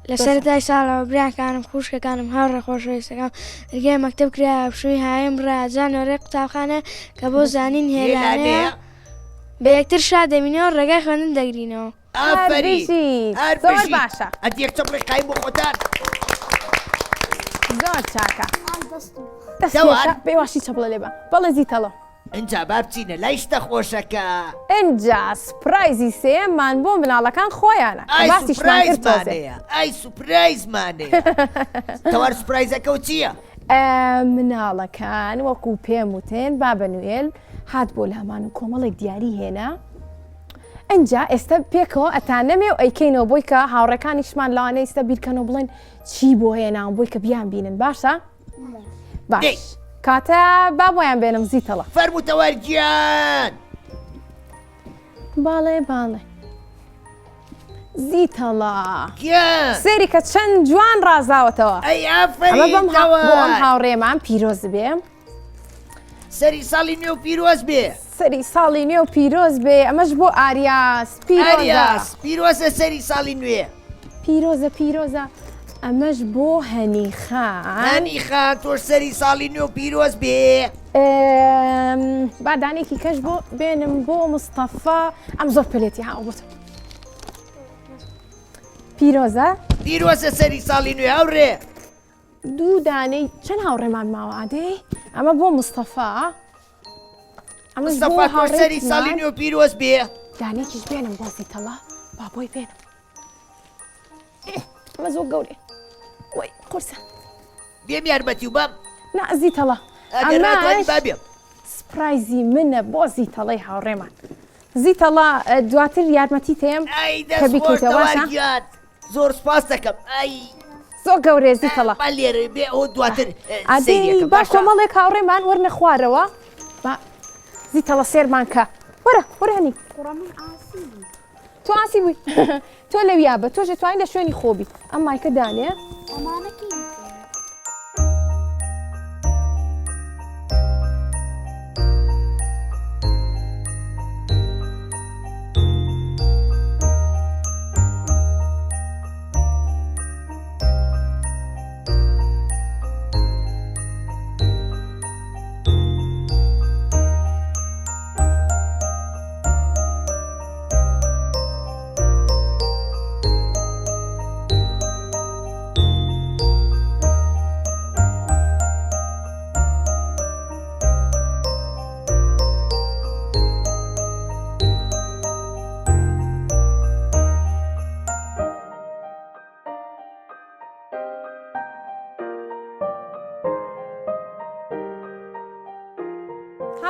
Speaker 3: لە سەرەتای ساڵەوە براکانم خوشکەکانم هاوڕێ خۆشەویستەکان دەرگای مەکتەب کرایە پشووی هاوین بڕا جا نۆرەی قوتابخانە کە بۆ زانین هێلانەیە بە یەکتر شاد دەبینەوە ڕێگای خوێندن دەگرینەوە.
Speaker 2: ئافەرین هەر
Speaker 1: زۆر
Speaker 2: بژیت.
Speaker 1: باشە.
Speaker 2: ئەدی یەک چەپڵی قایم بۆ خۆتان.
Speaker 1: زۆر چاکە. دەست
Speaker 2: دەوار.
Speaker 1: پێشە بێ واشی چەپڵە لێ بە. بەڵێ زیتەڵە.
Speaker 2: ئینجا با بچینە لای شتە خۆشەکە.
Speaker 1: ئینجا سپرایزی سێیەممان بۆ مناڵەکان خۆیانە کە
Speaker 2: ئای
Speaker 1: باسیشمان کرد تۆزێ.
Speaker 2: سوپرایزمانەیە ئای سوپرایزمانەیە تەوار سوپرایزەکە و چییە؟
Speaker 1: ئە، مناڵەکان وەکو پێم وتن بابە نوێل هات بۆ لامان و کۆمەڵێک دیاری هێنا. ئینجا ئێستا پێکەوە ئەتانەمێ و ئەیکەینەوە بۆی کە هاوڕێکانیشمان لەوانەیە ئیستا بیرکەنەوە بڵێن چی بۆ هێناون بۆی کە بیان بینن باشە باش کاتە با بۆیان بێنم زیتەڵە
Speaker 2: فەرموو تەوار گیان
Speaker 1: باڵێ باڵێ زیتەڵە
Speaker 2: گیان
Speaker 1: سێری کە چەند جوان ڕازاوەتەوە
Speaker 2: ئەی
Speaker 1: ئەمە
Speaker 2: ئافەرین
Speaker 1: بەم
Speaker 2: تەوار
Speaker 1: بۆ ئەم هاوڕێمان پیرۆز بێ
Speaker 2: سەری ساڵی نوێ و پیرۆز بێ.
Speaker 1: سەری ساڵی نوێ و پیرۆز بێ ئەمەش بۆ ئاریاس پیرۆزە.
Speaker 2: ئاریاس پیرۆزە سەری ساڵی نوێ.
Speaker 1: پیرۆزە پیرۆزە ئەمەش بۆ هەنی خان.
Speaker 2: هەنی خان تۆش سەری ساڵی نوێ و پیرۆز بێ.
Speaker 1: با دانێکی کەش بۆ بێنم بۆ مستەفا ئەم زۆر پەلێتی ها بۆ تۆ. پیرۆزە.
Speaker 2: پیرۆزە سەری ساڵی نوێ هاوڕێ.
Speaker 1: دوو دانەی چەند هاوڕێمان ماوە ئادەی ئەمە بۆ مستەفا ئەمە
Speaker 2: مستەفا تۆ سەری ساڵی نوێ پیرۆز بێ
Speaker 1: دانێکیش بێنم بۆ زیتەڵە با بۆی بێنم ئەمە زۆر گەورێ وەی قورسە
Speaker 2: بێم یارمەتی و بام
Speaker 1: نا زیتەڵە
Speaker 2: ئەگەر ناتوانی با بێم
Speaker 1: سپرایزی منە بۆ زیتەڵەی هاوڕێمان زیتەڵە دواتر یارمەتی تێم
Speaker 2: ئەی
Speaker 1: کە
Speaker 2: دەست خۆش
Speaker 1: بیکەیتەوە
Speaker 2: تەوار
Speaker 1: باشە
Speaker 2: گیان زۆر سپاس دەکەم ئای.
Speaker 1: زۆر گەورەیە زیتەڵە.
Speaker 2: با لێرە بێ ئەوە دواتر
Speaker 1: ئەدی
Speaker 2: سەیرێکم
Speaker 1: با
Speaker 2: باشە؟
Speaker 1: کۆمەڵێک هاوڕێمان وەرنە خوارەوە با زیتەڵە سێرمان کە وەرە وەرە هەنی
Speaker 4: کوڕە من ئاسی بووم.
Speaker 1: تۆ ئاسی بووی تۆ لەویا بە تۆش دەتوانی لە شوێنی خۆ بی ئەم مایکە دانێ
Speaker 4: ئەمانە کێن؟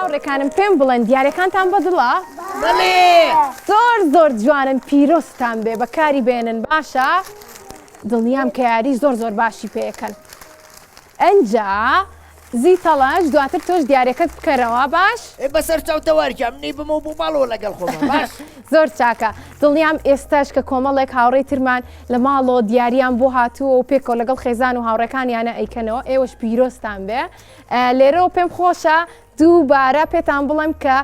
Speaker 1: هاوڕێکانم پێم بڵێن دیارەکانتان بەدڵە؟
Speaker 2: بەڵێ
Speaker 1: زۆر زۆر جوانن پیرۆزتان بێ بەکاری بێنن باشە دڵنیام کە یاری زۆر زۆر باشی پێکەن ئەنجا زیتەڵەش دواتر تۆش دیارەکەت بکەرەوە باش؟
Speaker 2: ئێ بەسەر چاو تەوار گیان منی بمەوە بۆ ماڵەوە لەگەڵ خۆمە باش؟
Speaker 1: زۆر چاکە دڵنیام ئێستاش کە کۆمەڵێک هاوڕێی ترمان لە ماڵەوە دیاریان بۆ هاتووە و پێکەوە لەگەڵ خێزان و هاوڕێکانیانە ئەیکەنەوە ئێوەش پیرۆزتان بێ لێرەوە پێم خۆشە دووبارە پێتان بڵێم کە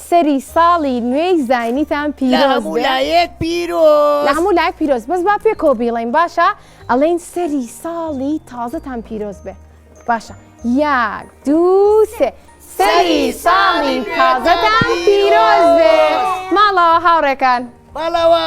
Speaker 1: سەری ساڵی نوێی زاینیتان
Speaker 2: لە
Speaker 1: پیرۆز
Speaker 2: هەموو
Speaker 1: بێ
Speaker 2: لایەک پیرۆز
Speaker 1: لە هەموو لایەک پیرۆز بەس با پێکەوە بیڵێین باشە ئەڵێین سەری ساڵی تازەتان پیرۆز بێ باشە یاک دوو سێ سەری ساڵی تازەتان پیرۆز بێ ماڵەوە هاوڕێکان.
Speaker 2: ماڵەوە.